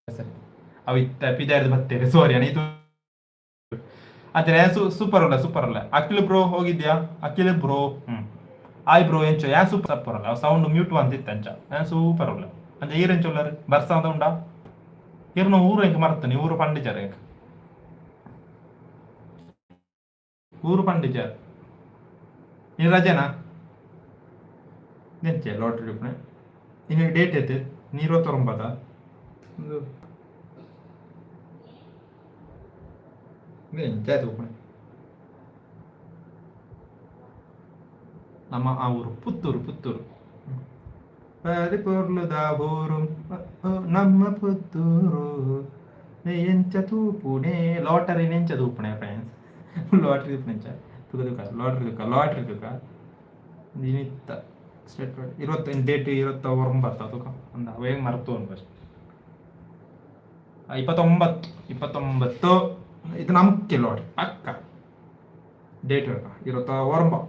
ಸರಿ, ಅವು ಇತ್ತ ಪಿದಾರ್ದು ಬತ್ತೇರೆ. ಸಾರಿ ಅಣ್ಣ, ಇದು ಅಂಚನೆ ಸೂಪರ್ ಅಲ್ಲ, ಸೂಪರ್ ಅಲ್ಲ. ಅಖಿಲ್ ಬ್ರೋ ಹೋಗಿದ್ಯಾ? ಅಖಿಲ್ ಬ್ರೋ, ಆಯ್ ಬ್ರೋ, ಎಂಚ? ಯಾ ಸೂಪರ್ ಸೂಪರ್ ಅಲ್ಲ. ಸೌಂಡ್ ಮ್ಯೂಟ್ ಅಂತಿತ್ತು ಅಂಚ. ಸೂಪರ್ ಅಲ್ಲ ಅಂಚ. ಈರ್ ಎಂಚ ಉಲ್ಲರ್? ಬರ್ಸ ಉಂಡಾ? ಇರ್ನ ಊರು ಎಂಕ್ ಮರ್ತಾನೆ. ಊರು ಪಂಡಿಚಾರ ಎಂಕ್, ಊರು ಪಂಡಿಚಾರ. ನೀನು ರಜೆನಾ? ನೆಂಚೆ ಲಾಟ್ರಿ ಇನ್ನು ಡೇಟ್ ಐತೆ ನೀರು ತೊಗೊಂಬದ ಒಂದು ಎಂಚಾಯ್ತು. ನಮ್ಮ ಆ ಊರು ಪುತ್ತೂರು, ಪುತ್ತೂರು ಪರಿಪೊರ್ಲುದ ಊರು ನಮ್ಮ ಪುತ್ತೂರು. ಎಂಚ ತೂಪುಣೆ ಲಾಟರಿ? ನೆಂಚ ತೂಪುಣೆ ಫ್ರೆಂಡ್ಸ್? ಲಾಟ್ರಿ ತೂಪುಣೆ ಎಂಚ? ತುಕ ತುಕ ಲಾಟ್ರಿ, ತುಕ ಲಾಟ್ರಿ, ತುಕ ನಿಮಿತ್ತ ಸ್ಟೇಟ್ 20 ಡೇಟ್ 29 ತುಕ ಅಂದ ಅವೇ ಮರೆತು ಫಸ್ಟ್. 29, 29 ಇದು ನಮ್ಗೆ ಲಾಟ್ರಿ ಪಕ್ಕ ಡೇಟ್ ಹೇಳ್ಕ. 29.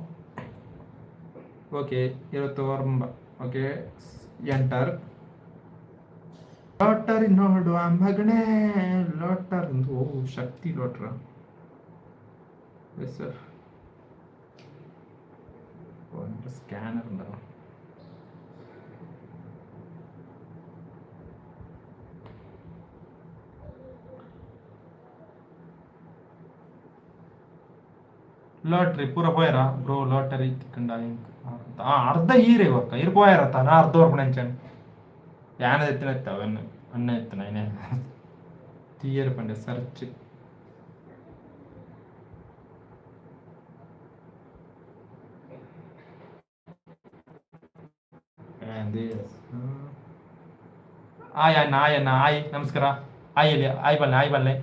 ಓಕೆ, 29. Okay, enter. ಲಾಟರಿ ನೋಡುವ ಮಗನೇ, ಲಾಟರ್. ಓ, ಶಕ್ತಿ ಲಾಟ್ರ. ಎಸ್ ಸರ್, ಸ್ಕ್ಯಾನರ್ ಉಂಟಲ್ಲ. ಲಾಟ್ರಿ ಪೂರ ಪೋಯರ ಬ್ರೋ? ಲಾಟರಿ ತಿಕ್ಕಂಡ ಅರ್ಧ ಈರೆ ಬೊಕ್ಕ ಇರ್ ಪೋಯರ ತಾನ ಅರ್ಧ ವರ್ಪಣ ಅಂಚನ್ ಯಾನ ಎತ್ತಿನ ಎತ್ತವ ಅನ್ನ ಎತ್ತನ ಏನೇ തീയർ ಪಂಡೆ ಸರ್ಚ್. ಆಯ್ ಅಣ್ಣ, ಆಯ್ ಅಣ್ಣ, ಆಯ್, ನಮಸ್ಕಾರ. ಆಯ್ ಎಲ್ಲಿ? ಆಯ್ ಬಲ್ಲೆ, ಆಯ್ ಬಲ್ಲೆ.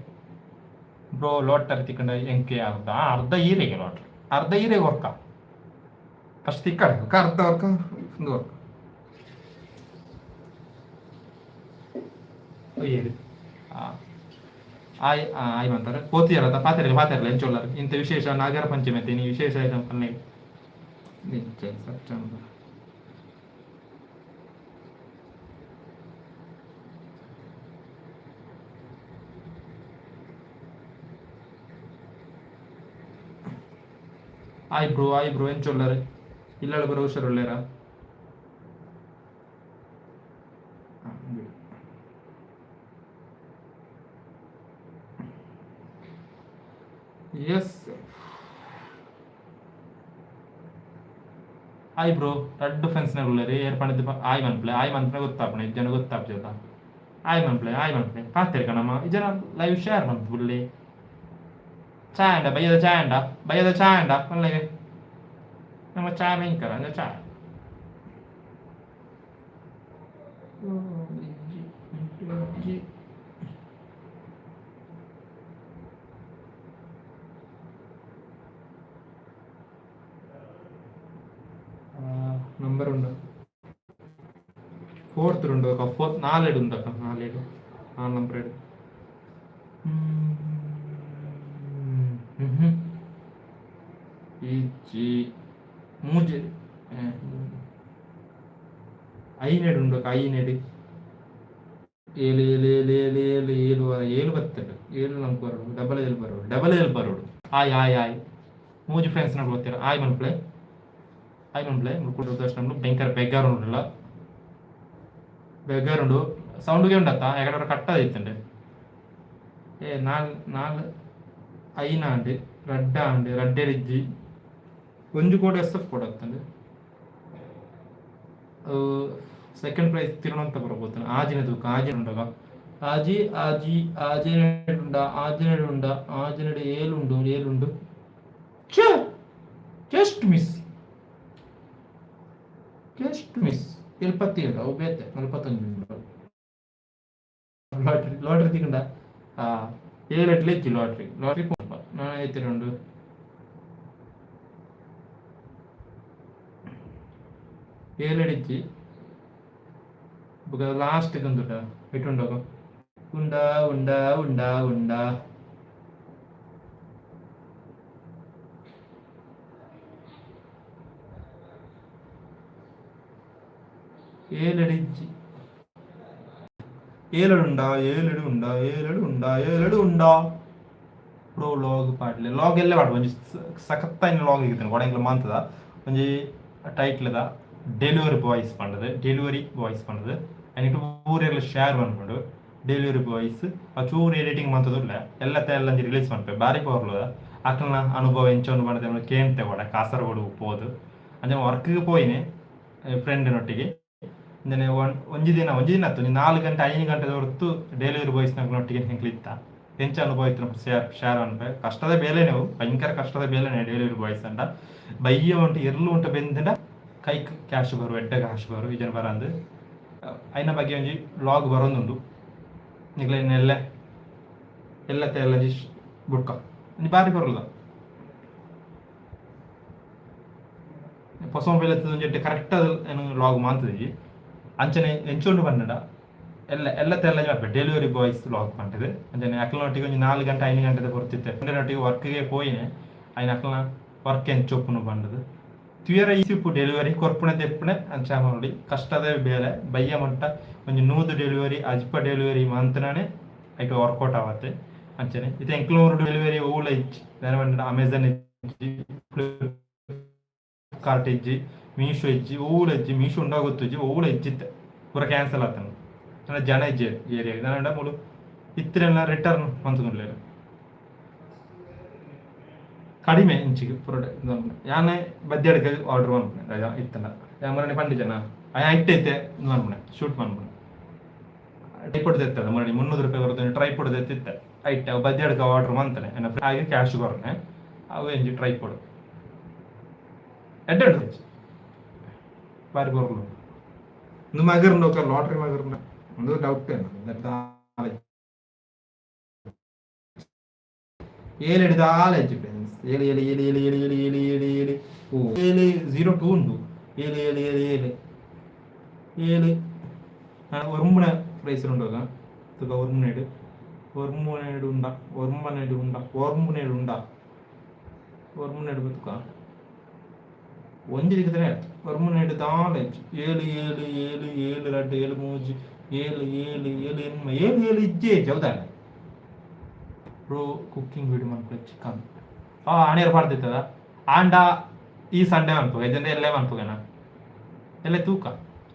ಬ್ರೋ, ಲಾಟರಿ ತಿಕ್ಕಂಡ ಎಂಕೆ ಅರ್ಧ ಅರ್ಧ ಈರೆಗೆ ಲಾಟ್ರಿ, ಅರ್ಧ ಈರೆಗೆ ವರ್ಕ. ಫಸ್ಟ್ ತಿಕ್ಕಡ ಅರ್ಧ ವರ್ಕ, ಒಂದು ವರ್ಕ. ಏಳು ಆಯ್ ಆಯ್ ಅಂತಾರೆ ಪೋತಿಯರ ಪಾತೆರಲ್ಲ, ಪಾತೆರಲ್ಲ ಎಂಚೊಲ್ಲರು. ಇಂಥ ವಿಶೇಷ ನಾಗರ ಪಂಚಮಿ ಅಂತೀನಿ ವಿಶೇಷ ಪನ್ನೆ ನಿಜ ಸಚ್ಚಂದ. ಆಯ್ ಬ್ರೋ, ಆಯ್ ಬ್ರೋ, ಎಂಚೊಲ್ಲರು? ಇಲ್ಲಳ ಬರೋ ಹುಷಾರುಳ್ಳೇರಾ? ಎಸ್. ಆಯ್ ಬ್ರೋ, ರಡ್ಡು ಫ್ರೆಂಡ್ಸ್ನಾಗ ಉಳ್ಳೇರಿ. ಏರ್ ಪಂಡಿದ್ ಆಯ್ ಮನ್ಪ್ಲೆ, ಆಯ್ ಮನ್ಪ್ಲೆ. ಗೊತ್ತಾಪಣೆ ಜನ ಗೊತ್ತಾಪ್ಜದ. ಆಯ್ ಮನ್ಪ್ಲೆ, ಆಯ್ ಮನ್ಪ್ಲೆ. ಪಾತೆರ್ ಕಣಮ್ಮ. ಈ ಜನ ಲೈವ್ ಶೇರ್ ಮನ್ಪು ಬುಳ್ಳಿ. ಚಾಯ್ ಅಂಡ ಬಯ್ಯದ, ಚಾಯ್ ಅಂಡ ಬಯ್ಯದ, ಚಾಯ್ ಅಂಡ ಪನ್ಲೆಗೆ. ನಮ್ಮ ಚಾಯ್ ಭಯಂಕರ ಅಂದ್ರೆ ಚಾಯ್. ನಂಬರ್ ಉಂಡು, ಫೋರ್ತ್ ಉಂಡು. ಫೋರ್ತ್ ನಾಲೆಡು ಉಂಡಕ್ಕ, ನಾಲೆಡು ನಾಲ್ ನಂಬರ್ ಎಡು. ಇಜ್ಜಿ, ಮೂಜಿ ಐನೆಡು ಉಂಡಕ್ಕ, ಐನೆಡು. ಏಳು ಏಳು ಏಳು ಏಳು ಏಳು ಏಳು ಏಳು ಬತ್ತಂಡು. ಏಳು ನಮ್ಗೆ ಬರೋಡು, ಡಬಲ್ ಏಳು ಬರೋಡು, ಡಬಲ್ ಏಳು ಬರೋಡು. ಆಯ್ ಆಯ್ ಆಯ್. ಮೂಜಿ ಫ್ರೆಂಡ್ಸ್ ನಡು ಗೊತ್ತಿರ. ಆಯ್ ಮನ್ಪ್ಲೆ, ಆಯ್ ಮನ್ಪ್ಲೆ. ಮುಡ್ಕೊಂಡು ದರ್ಶನ ಭಯಂಕರ ಬೆಗ್ಗಾರು ಉಂಡಲ್ಲ, ಬೆಗ್ಗಾರುಂಡು. ಸೌಂಡ್ಗೆ ಉಂಡತ್ತ ಯಾಕಂದ್ರೆ ಕಟ್ಟದ. ಏ ನಾಲ್ ನಾಲ್ ಐನಾಂಡ್ ರಡ್ಡ ಆಂಡ್ ರಡ್ಡೆರಿಜ್ಜಿ. ಒಂಜಿ ಕೋಡ್ ಎಸ್ ಎಫ್ ಕೋಡ್ ಆಗ್ತಂಡು. ಸೆಕೆಂಡ್ ಪ್ರೈಸ್ ತಿರುವನಂತಪುರ ಪೋತನ. ಆಜಿನ ತೂಕ, ಆಜಿನ ಉಂಡಗ. ಆಜಿ ಆಜಿ ಆಜಿನೆಡುಂಡ, ಆಜಿನೆಡುಂಡ, ಆಜಿನೆಡು ಏಳುಂಡು, ಏಳುಂಡು. ಛೇ, ಜಸ್ಟ್ ಮಿಸ್, ಜಸ್ಟ್ ಮಿಸ್. ಎಲ್ಪತ್ತೇಳು ಅವು ಬೇತೆ ನಲ್ವತ್ತೊಂದು. ಲಾಟ್ರಿ, ಲಾಟ್ರಿ ತಿಕ್ಕಂಡ ಏಳೆಟ್ಲೆ ಇಜ್ಜಿ. ಲಾಟ್ರಿ, ಲಾಟ್ರಿ ಪೋಪ ನಾನು ಎತ್ತಿರುಂಡು. ಏಳಡಿಜ್ಜಿ. ಬೊಕ ಲಾಸ್ಟ್ ಉಂದುಟ ಇಟ್ಟುಂಡಗ ಉಂಡಾ ಉಂಡಾ ಉಂಡಾ ಉಂಡಾ. ಏಳಡಿಜ್ಜಿ. ಏಳಡು ಏಳಡು ಉಂಡಾ, ಏಳಡು ಉಂಡಾ, ಏಳಡು ಉಂಡಾ. ಬ್ರೋ, ಲಾಗ್ ಪಾಡ್ಲೆ. ಲಾಗ್ ಎಲ್ಲೇ ಪಾಡ್ಲೆ. ಒಂಜಿ ಸಖತ್ತಾಯಿನ ಲಾಗ್ ಇತ್ತೇನೆ ಕೊಡಂಗ್ಲ ಮಾಂತದ. ಒಂಜಿ ಟೈಟ್ಲ್ದ ಡೆಲಿವರಿ ಬಾಯ್ಸ್ ಪಂಡದು, ಡೆಲಿವರಿ ಬಾಯ್ಸ್ ಪಂಡದು. ಐನಿಟ್ ಪೂರೆರ್ಲ ಶೇರ್ ಮನ್ಪುಂಡು. ಡೆಲಿವರಿ ಬಾಯ್ಸ್ ಆ ಚೂರು ಎಡಿಟಿಂಗ್ ಮಂತುದುಲ್ಲ. ಎಲ್ಲ ಎಲ್ಲ ಒಂಜಿ ರಿಲೀಸ್ ಮನ್ಪೆ. ಬಾರಿ ಪೊರ್ಲುದ. ಅಕ್ಲ್ನ ಅನುಭವ ಎಂಚ ಉಂಡು ಪಂಡದು ಕೇಂತೆ ಕೊಡ. ಕಾಸರಗೋಡು ಪೋದು ಅಂಚನೆ ವರ್ಕ್ಗೆ ಪೋಯಿನೆ ಫ್ರೆಂಡ್ನೊಟ್ಟಿಗೆ. ಅಂಚನೆ ಒಂಜಿ ದಿನ, ಒಂಜಿ ದಿನ ಅತ್ತು, ಒಂಜಿ 4 ಗಂಟೆ 5 ಗಂಟೆ ಹೊರತು ಡೆಲಿವರಿ ಬಾಯ್ಸ್ನಕ್ಲೆನೊಟ್ಟಿಗೆ ಎಂಕ್ಲು ಇತ್ತ. ಎಂಚ ಅನುಭವ ಇತ್ತು ಶೇರ್ ಶೇರ್ ಮನ್ಪೆ. ಕಷ್ಟದ ಬೇಲೆನೆ ಅವು, ಭಯಂಕರ ಕಷ್ಟದ ಬೇಲೆನೆ ಡೆಲಿವರಿ ಬಾಯ್ಸ್ ಅಂಡ. ಬಯ್ಯ ಉಂಟು, ಎರ್ಲು ಉಂಟು ಬೆಂದ್ಂಡ ಕೈಕ್ ಕ್ಯಾಶ್ ಬರು, ಎಡ್ಡೆ ಕ್ಯಾಶ್ ಬರು. ಇಜನ ಬರಂದು ಐನ ಬಗ್ಗೆ ಒಂಜಿ ಲಾಗ್ ಬರೊಂದುಂಡು. ನಿಕ್ಲೆನ ಎಲ್ಲೆ ಎಲ್ಲತ್ತೆ ಎಲ್ಲ ಬುಡ್ಕ ಒಂಜಿ ಬಾರಿ ಬರಲ್ಲ. ಹೊಸ ಮೊಬೈಲ್ ಒಂಜಿ ಎಡ್ಡೆ ಕರೆಕ್ಟ್ ಏನು ಲಾಗ್ ಮಾಂತದಿಜಿ. ಅಂಚನೆ ಎಂಚುಂಡು ಪಂಡಡ ಎಲ್ಲ ಎಲ್ಲ ತೆಲ್ಲ ಡೆಲಿವರಿ ಬಾಯ್ಸ್ ಲಾಗ್ ಪಂಟದು. ಅಂಚನೆ ಅಕ್ಲ್ನೊಟ್ಟಿಗೆ ಒಂಜಿ 4 ಗಂಟೆ 5 ಗಂಟೆದ ಹೊರ್ತಿತ್ತೆ ಫ್ರೆಂಡ್ನೊಟ್ಟಿಗೆ ವರ್ಕ್ಗೆ ಪೋಯಿನೆ. ಐನ ಅಕ್ಲ್ನ ವರ್ಕ್ ಎಂಚೊಪ್ಪುನು ಪಂಡದು ತುಯರ ಈಸಿ. ಡೆಲಿವರಿ ಕೊರ್ಪುಣೆ ತೆಪ್ಪುಣೆ ಅಂಚ ನೋಡಿ. ಕಷ್ಟದ ಬೇಲೆ. ಬಯ್ಯ ಮಂಟ ಒಂಜಿ 100 ಡೆಲಿವರಿ, ಅಜ್ಪ ಡೆಲಿವರಿ ಮಂತನೇ ಐಕ್ ವರ್ಕೌಟ್ ಆವತ್ತೆ. ಅಂಚನೆ ಇತ್ತೆ ಎಂಕ್ಲೂರು ಡೆಲಿವರಿ ಓಲ ಇಜ್ಜಿ. ದಾನೆ ಪಂಡ ಅಮೆಝಾನ್ ಇಜ್ಜಿ, ಫ್ಲಿಪ್ಕಾರ್ಟ್ ಇಜ್ಜಿ, ಮೀಶೋ ಇಜ್ಜಿ, ಓಲ ಇಜ್ಜಿ. ಮೀಶೋ ಉಂಡಾ ಗೊತ್ತಿಜ್ಜಿ, ಓಲ ಇಜ್ಜಿತ್ತೆ. ಪೂರ ಕ್ಯಾನ್ಸಲ್ ಆತನ. ಜನ ಇಜ್ಜಿ ಏರಿಯಾಗ. ದಾನೆ ಮೂಲು ಇತ್ತಿರೆಲ್ಲ ರಿಟರ್ನ್ ಮಂತೊಂದುಲ್ಲೆರ್ ಕಡಿಮೆ ಇಂಚಿಗೆ ಪ್ರಾಡಕ್ಟ್. ಯಾನೆ ಬದ್ಯಡ್ಕ ಆರ್ಡರ್ ಮನ್ಪುನೆ ರಜಾ ಇತ್ತಂಡ. ಯಾನ್ ಮೊನ್ನೆ ಪಂಡಿಜನ ಆಯ್ ಇಟ್ಟೈತೆ ಮನ್ಪುನೆ, ಶೂಟ್ ಮನ್ಪುನೆ. ಟ್ರೈಪೋಡ್ ತೆತ್ತದ ಮೊನ್ನೆ, 300 ರೂಪಾಯಿ ಬರ್ತದೆ. ಟ್ರೈಪೋಡ್ ತೆತ್ತಿತ್ತೆ. ಐಟ್ ಅವು ಬದ್ಯಡ್ಕ ಆರ್ಡರ್ ಮಂತನೆ. ಹಾಗೆ ಕ್ಯಾಶ್ ಕೊರ್ನೆ. ಅವು ಎಂಜಿ ಟ್ರೈಪೋಡ್ ಎಡ್ಡೆ ಉಂಟು, ಬಾರಿ ಪೊರ್ಲು. ಇಂದು ಮಗರ್ಂಡ ಲಾಟ್ರಿ ಮಗರ್ಂಡ. ಒಂದು ಡೌಟ್. ಏಳು ಹಿಡಿದ ಆಲೇಜ್ ಫ್ರೆಂಡ್ಸ್. ಏಳು ಏಳು ಏಳು ಏಳು ಏಳು ಏಳು ಏಳು ಏಳು ಏಳು, ಓ, ಏಳು ಜೀರೋ ಟೂ ಉಂಟು. ಏಳು ಏಳು ಏಳು ಏಳು ಏಳು. ಒರ್ಮುನೆ ಪ್ರೈಸ್ ಉಂಟು. ತುಕ ಒರ್ಮುನೇಡು, ಒರ್ಮುನೇಡು ಉಂಡ, ಒರ್ಮನೇಡು ಉಂಡ, ಒರ್ಮುನೇಡು ಉಂಡ, ಒರ್ಮುನೇಡು ತುಕ ಒಂಜಿ ದಿಕ್ಕದನೆ ಒರ್ಮುನೇಡು ದಾಲ. ಏಳು ಏಳು ಏಳು ಏಳು ರಡ್ಡು ಏಳು ಮೂಜಿ ಏಳು ಏಳು ಏಳು ಎನ್ಮ ಏಳು ಏಳು ಇಜ್ಜೆ ಚೌದಾನೆ. ಬ್ರೋ, ಕುಕ್ಕಿಂಗ್ ವಿಡಿಯೋ ಮನ್ಪುಲೆ, ಚಿಕನ್. ಆ ಆಣೇರ್ ಪಾಡ್ದಿತ್ತದ ಆಂಡ ಈ ಸಂಡೇ ಮನ್ಪುಗ ಇದಂದ್ರೆ ಎಲ್ಲೇ ಮನ್ಪುಗನ, ಎಲ್ಲೇ ತೂಕ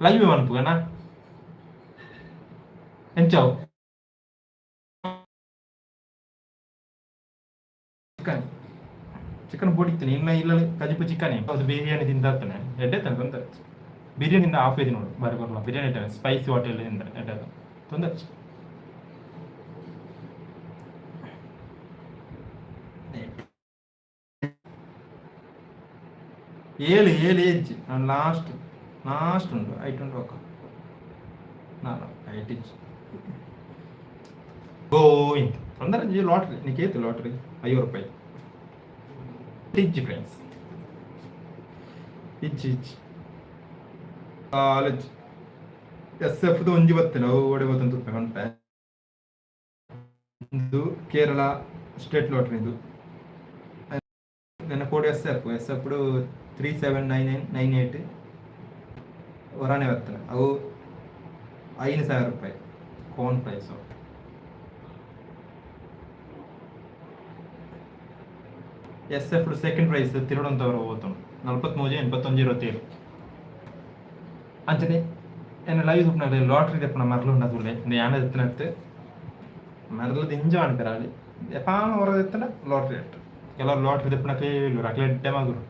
ಲೈವ್ ಮನ್ಪುಗನ ಎಂಚವು. ಚಿಕನ್, ಚಿಕನ್ ಬೋಡಿತ್ತೇನೆ ಇನ್ನ ಇಲ್ಲ. ಕಜಿಪು ಚಿಕನ್, ಅದು ಬಿರಿಯಾನಿ ತಿಂದಾಗ್ತಾನೆ. ಎಡ್ಡೆ ತಾನೆ ತೊಂದರೆ. ಬಿರಿಯಾನಿ ತಿಂದ ಆಫ್ ಇದೆ ನೋಡು. ಬಾರಿ ಬರಲ್ಲ ಬಿರಿಯಾನಿ ಇಟ್ಟಾನೆ. ಸ್ಪೈಸಿ ಹೋಟೆಲ್ ತಿಂದ ಎಡ್ಡೆ ತೊಂದರೆ. ಏಳು ಏಳು ಏಜ್ ನಾನು ಲಾಸ್ಟ್ ಲಾಸ್ಟ್ ಉಂಟು. ಐಟ್ ಉಂಟು ఒక ನಾನು ಐಟ್ ಇಜ್ಜಿ. ಗೋವಿಂದ್ ತೊಂದರೆ. ಲಾಟ್ರಿ ನೀಕೇತು ಲಾಟ್ರಿ 50 ರೂಪಾಯಿ ಇಜ್ಜಿ ಫ್ರೆಂಡ್ಸ್, ಇಜ್ಜಿ ಇಜ್ಜಿ ಕಾಲೇಜ್ ಎಸ್ ಎಫ್ ಒಂಜಿ ಬತ್ತಿನ ಅವು ಒಡೆ ಬತ್ತಂತ ಪನ್ಪೆ. ಇದು ಕೇರಳ ಸ್ಟೇಟ್ ಲಾಟ್ರಿ. ಇದು ನನ್ನ code S F S F 379998. ಹೊರನೆ ಬರ್ತದೆ. ಅವು 5000 ರೂಪಾಯಿ ಕೋನ್ prize. S F second prize Thiruvananthapuram ಹೋಗ್ತು 43 81 27. ಅಂಚನೆ ಎನ್ನ ಲೈವ್ ತುಪ್ಪುನ ಲಾಟ್ರಿ ದೆಪ್ಪುನ ಮರ್ಲು ಉಂಡ ತೂಲೆ. ಯಾನ ಎತ್ತನತ್ತು ಮರ್ಲು ದಿಂಜ ಅನ್ಪೆರಾಲಿ ಎಪಾನ ಹೊರ ಎತ್ತನ ಲಾಟ್ರಿ ಎಟ್ಟು. ಕೆಲವರು ಲಾಟ್ರಿ ದೆಪ್ಪುನ ಕೇಳುರು, ಅಕ್ಲೆ ಎಡ್ಡೆ ಮಗುರು.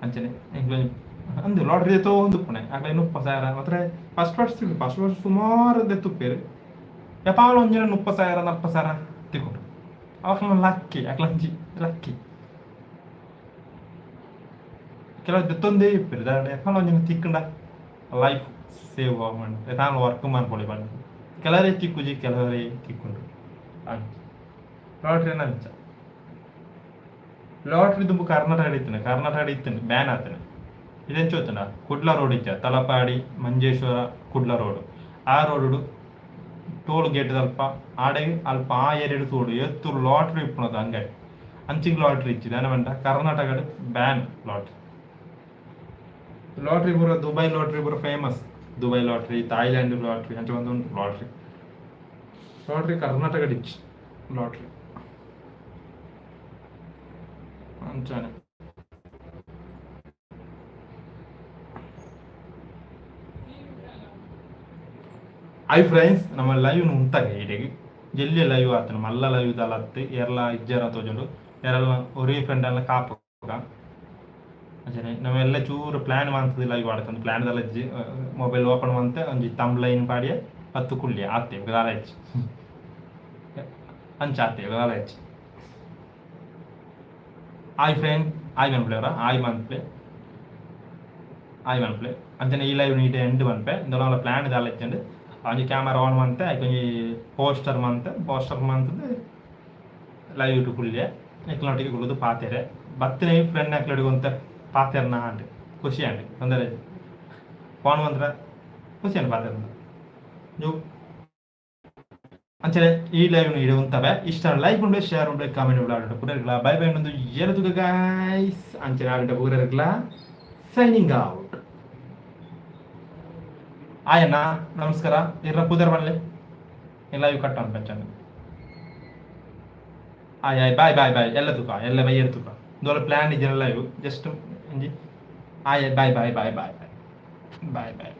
ಅಂಚನೆ ಎಂಕ್ಲೆ ಅಂದು ಲಾಟ್ರಿ ದೆತ್ತೊಂದು ಉಪ್ಪುನೆ ಅಕ್ಲೆ 30,000 ಮಾತ್ರ. ಫಸ್ಟ್ ಫಸ್ಟ್ ಫಸ್ಟ್ ಫಸ್ಟ್ ಸುಮಾರು ದೆತ್ತುಪ್ಪೇರು. ಎಪಾಲ ಒಂಜಿನ 30,000 40,000 ತಿಕ್ಕುಂಡು. ಅಕ್ಲ ಲಕ್ಕಿ, ಅಕ್ಲಂಜಿ ಲಕ್ಕಿ. ಕೆಲವು ದೆತ್ತೊಂದೇ ಇಪ್ಪೆರ್ ದಾನೆ. ಎಪಾಲ ಒಂಜಿನ ತಿಕ್ಕುಂಡ ಲೈಫ್ ಸೇವ್ ಆವೊಂಡು ತಾನ್ ವರ್ಕ್ ಮನ್ಪೊಲಿ ಪಂದ್. ಕೆಲವರೇ ತಿಕ್ಕುಜಿ, ಕೆಲವರೇ ತಿಕ್ಕುಂಡು. ಅಂಚ ಲಾಟ್ರಿ ಅಂಚ ಲಾಟ್ರಿ ದುಂಬು ಕರ್ನಾಟಕ ಇತ್ತಿನ, ಕರ್ನಾಟಕ ಇತ್ತಿನ ಬ್ಯಾನ್ ಆತನ. ಇದೆಂಚ ಗೊತ್ತುಂಡ? ಕುಡ್ಲ ರೋಡ್ ಇಚ್ಚ, ತಲಪಾಡಿ ಮಂಜೇಶ್ವರ ಕುಡ್ಲ ರೋಡ್. ಆ ರೋಡ್ ಟೋಲ್ ಗೇಟ್ ಅಲ್ಪ ಆಡೆ ಅಲ್ಪ ಆ ಏರಿಯಾಡ್ ತೋಡು ಎತ್ತುರು ಲಾಟ್ರಿ ಇಪ್ಪುನದು ಅಂಗಡಿ. ಅಂಚಿಗೆ ಲಾಟ್ರಿ ಇಚ್ಚಿ ದಾನೆ ಪಂಡ ಕರ್ನಾಟಕಡ್ ಬ್ಯಾನ್ ಲಾಟ್ರಿ. ಲಾಟ್ರಿ ಪೂರ ದುಬೈ ಲಾಟ್ರಿ ಪೂರ famous. Dubai lottery, Thailand lottery, ಅಂಚ ಒಂದು ಲಾಟ್ರಿ. ಲಾಟ್ರಿ ಕರ್ನಾಟಕ ಇಚ್ಚಿ ಲಾಟ್ರಿ ಅಂಚನೆ. ಹಾಯ್ ಫ್ರೆಂಡ್ಸ್, ನಮ್ಮ ಲೈವ್ ಉಂತಾಗ ಇಡೆಗ್ ಜಲ್ಲಿ ಲೈವ್ ಆತನ. ಮಲ್ಲ ಲೈವ್ ದಾಲತ್ತು ಎರ್ಲ ಇಜ್ಜರ ತೋಜುಂಡು. ಎರಲ್ಲ ಒರಿ ಫ್ರೆಂಡ್ ಅಲ್ಲ ಕಾಪುಗ. ಅಂಚನೆ ನಮ್ಮೆಲ್ಲ ಚೂರು ಪ್ಲಾನ್ ಮಂತದ ಲೈವ್ ಆಡ್ತಂದು ಪ್ಲಾನ್ ದಾಲ ಇಜ್ಜಿ. ಮೊಬೈಲ್ ಓಪನ್ ಮಂತೆ ಒಂಜಿ ತಂಬ್ ಲೈನ್ ಪಾಡಿಯ ಪತ್ತು ಕುಳ್ಳಿ ಆತೆ ದಾಲ ಇಜ್ಜಿ. ಅಂಚ ಆತೆ ದಾಲ ಇಜ್ಜಿ. ಹಾಯ್ ಫ್ರೆಂಡ್, ಹಾಯ್ ಮನ್ಪ್ಲೆ, ಹಾಯ್ ಮನ್ಪ್ಲೆ, ಹಾಯ್ ಮನ್ಪ್ಲೆ. ಅಂಚನೆ ಈ ಲೈವ್ ನೀಟ್ ಎಂಡ್ ಮನ್ಪೆ. ಇಂದೊಲ ಪ್ಲಾನ್ ದಾಲ ಇಜ್ಜಂಡು. ಒಂಜಿ ಕ್ಯಾಮರಾ ಆನ್ ಮಂತೆ ಐಕೊಂಜಿ ಪೋಸ್ಟರ್ ಮಂತೆ, ಪೋಸ್ಟರ್ ಮಂತದ ಲೈವ್ ಇಟ್ಟು ಕುಲ್ಲೆ. ನಿಕ್ಲೊಟ್ಟಿಗೆ ಕುಲ್ಲುದು ಪಾತೆರೆ ಬತ್ತಿನ ಫ್ರೆಂಡ್ ಅಕ್ಲೊಟ್ಟಿಗೆ ಒಂತೆ ಪಾತೆರ್ನ ಆಂಡ್ ಖುಷಿ ಆಂಡ್. ತೊಂದರೆ ಫೋನ್ ಮಂತ್ರ ಖುಷಿ ಆಂಡ್ ಪಾತೆರ್ನ ನೀವು. ಅಂಚನೆ ಈ ಲೈವ್ ಇಡೆ ಉಂತವೆ. ಇಷ್ಟ ಲೈಕ್ ಉಂಡೆ, ಶೇರ್ ಉಂಡೆ, ಕಾಮೆಂಟ್ ಉಂಡೆ. ಪೂರರ್ಗ್ಲ ಬೈ ಬೈ ಒಂದು ಏಳು ಗಾಯ್ಸ್. ಅಂಚನೆ ಆಡಿಟ ಪೂರರ್ಗ್ಲ ಸೈನಿಂಗ್ ಔಟ್. ಆಯಣ್ಣ, ನಮಸ್ಕಾರ. ಇರ್ನ ಪೂದರ್ ಬನ್ಲಿ. ಲೈವ್ ಕಟ್ ಅನ್ಪಂಚನ. ಆಯ್ ಆಯ್, ಬಾಯ್ ಬಾಯ್ ಬಾಯ್. ಎಲ್ಲ ತುಕ ಎಲ್ಲ ಬೈ ತುಕ ದೋಲ ಪ್ಲಾನ್ ಇಜ್ಜನ ಲೈವ್ ಜಸ್ಟ್ ಇಂಜಿ. ಆಯ್, bye bye bye bye bye bye boy.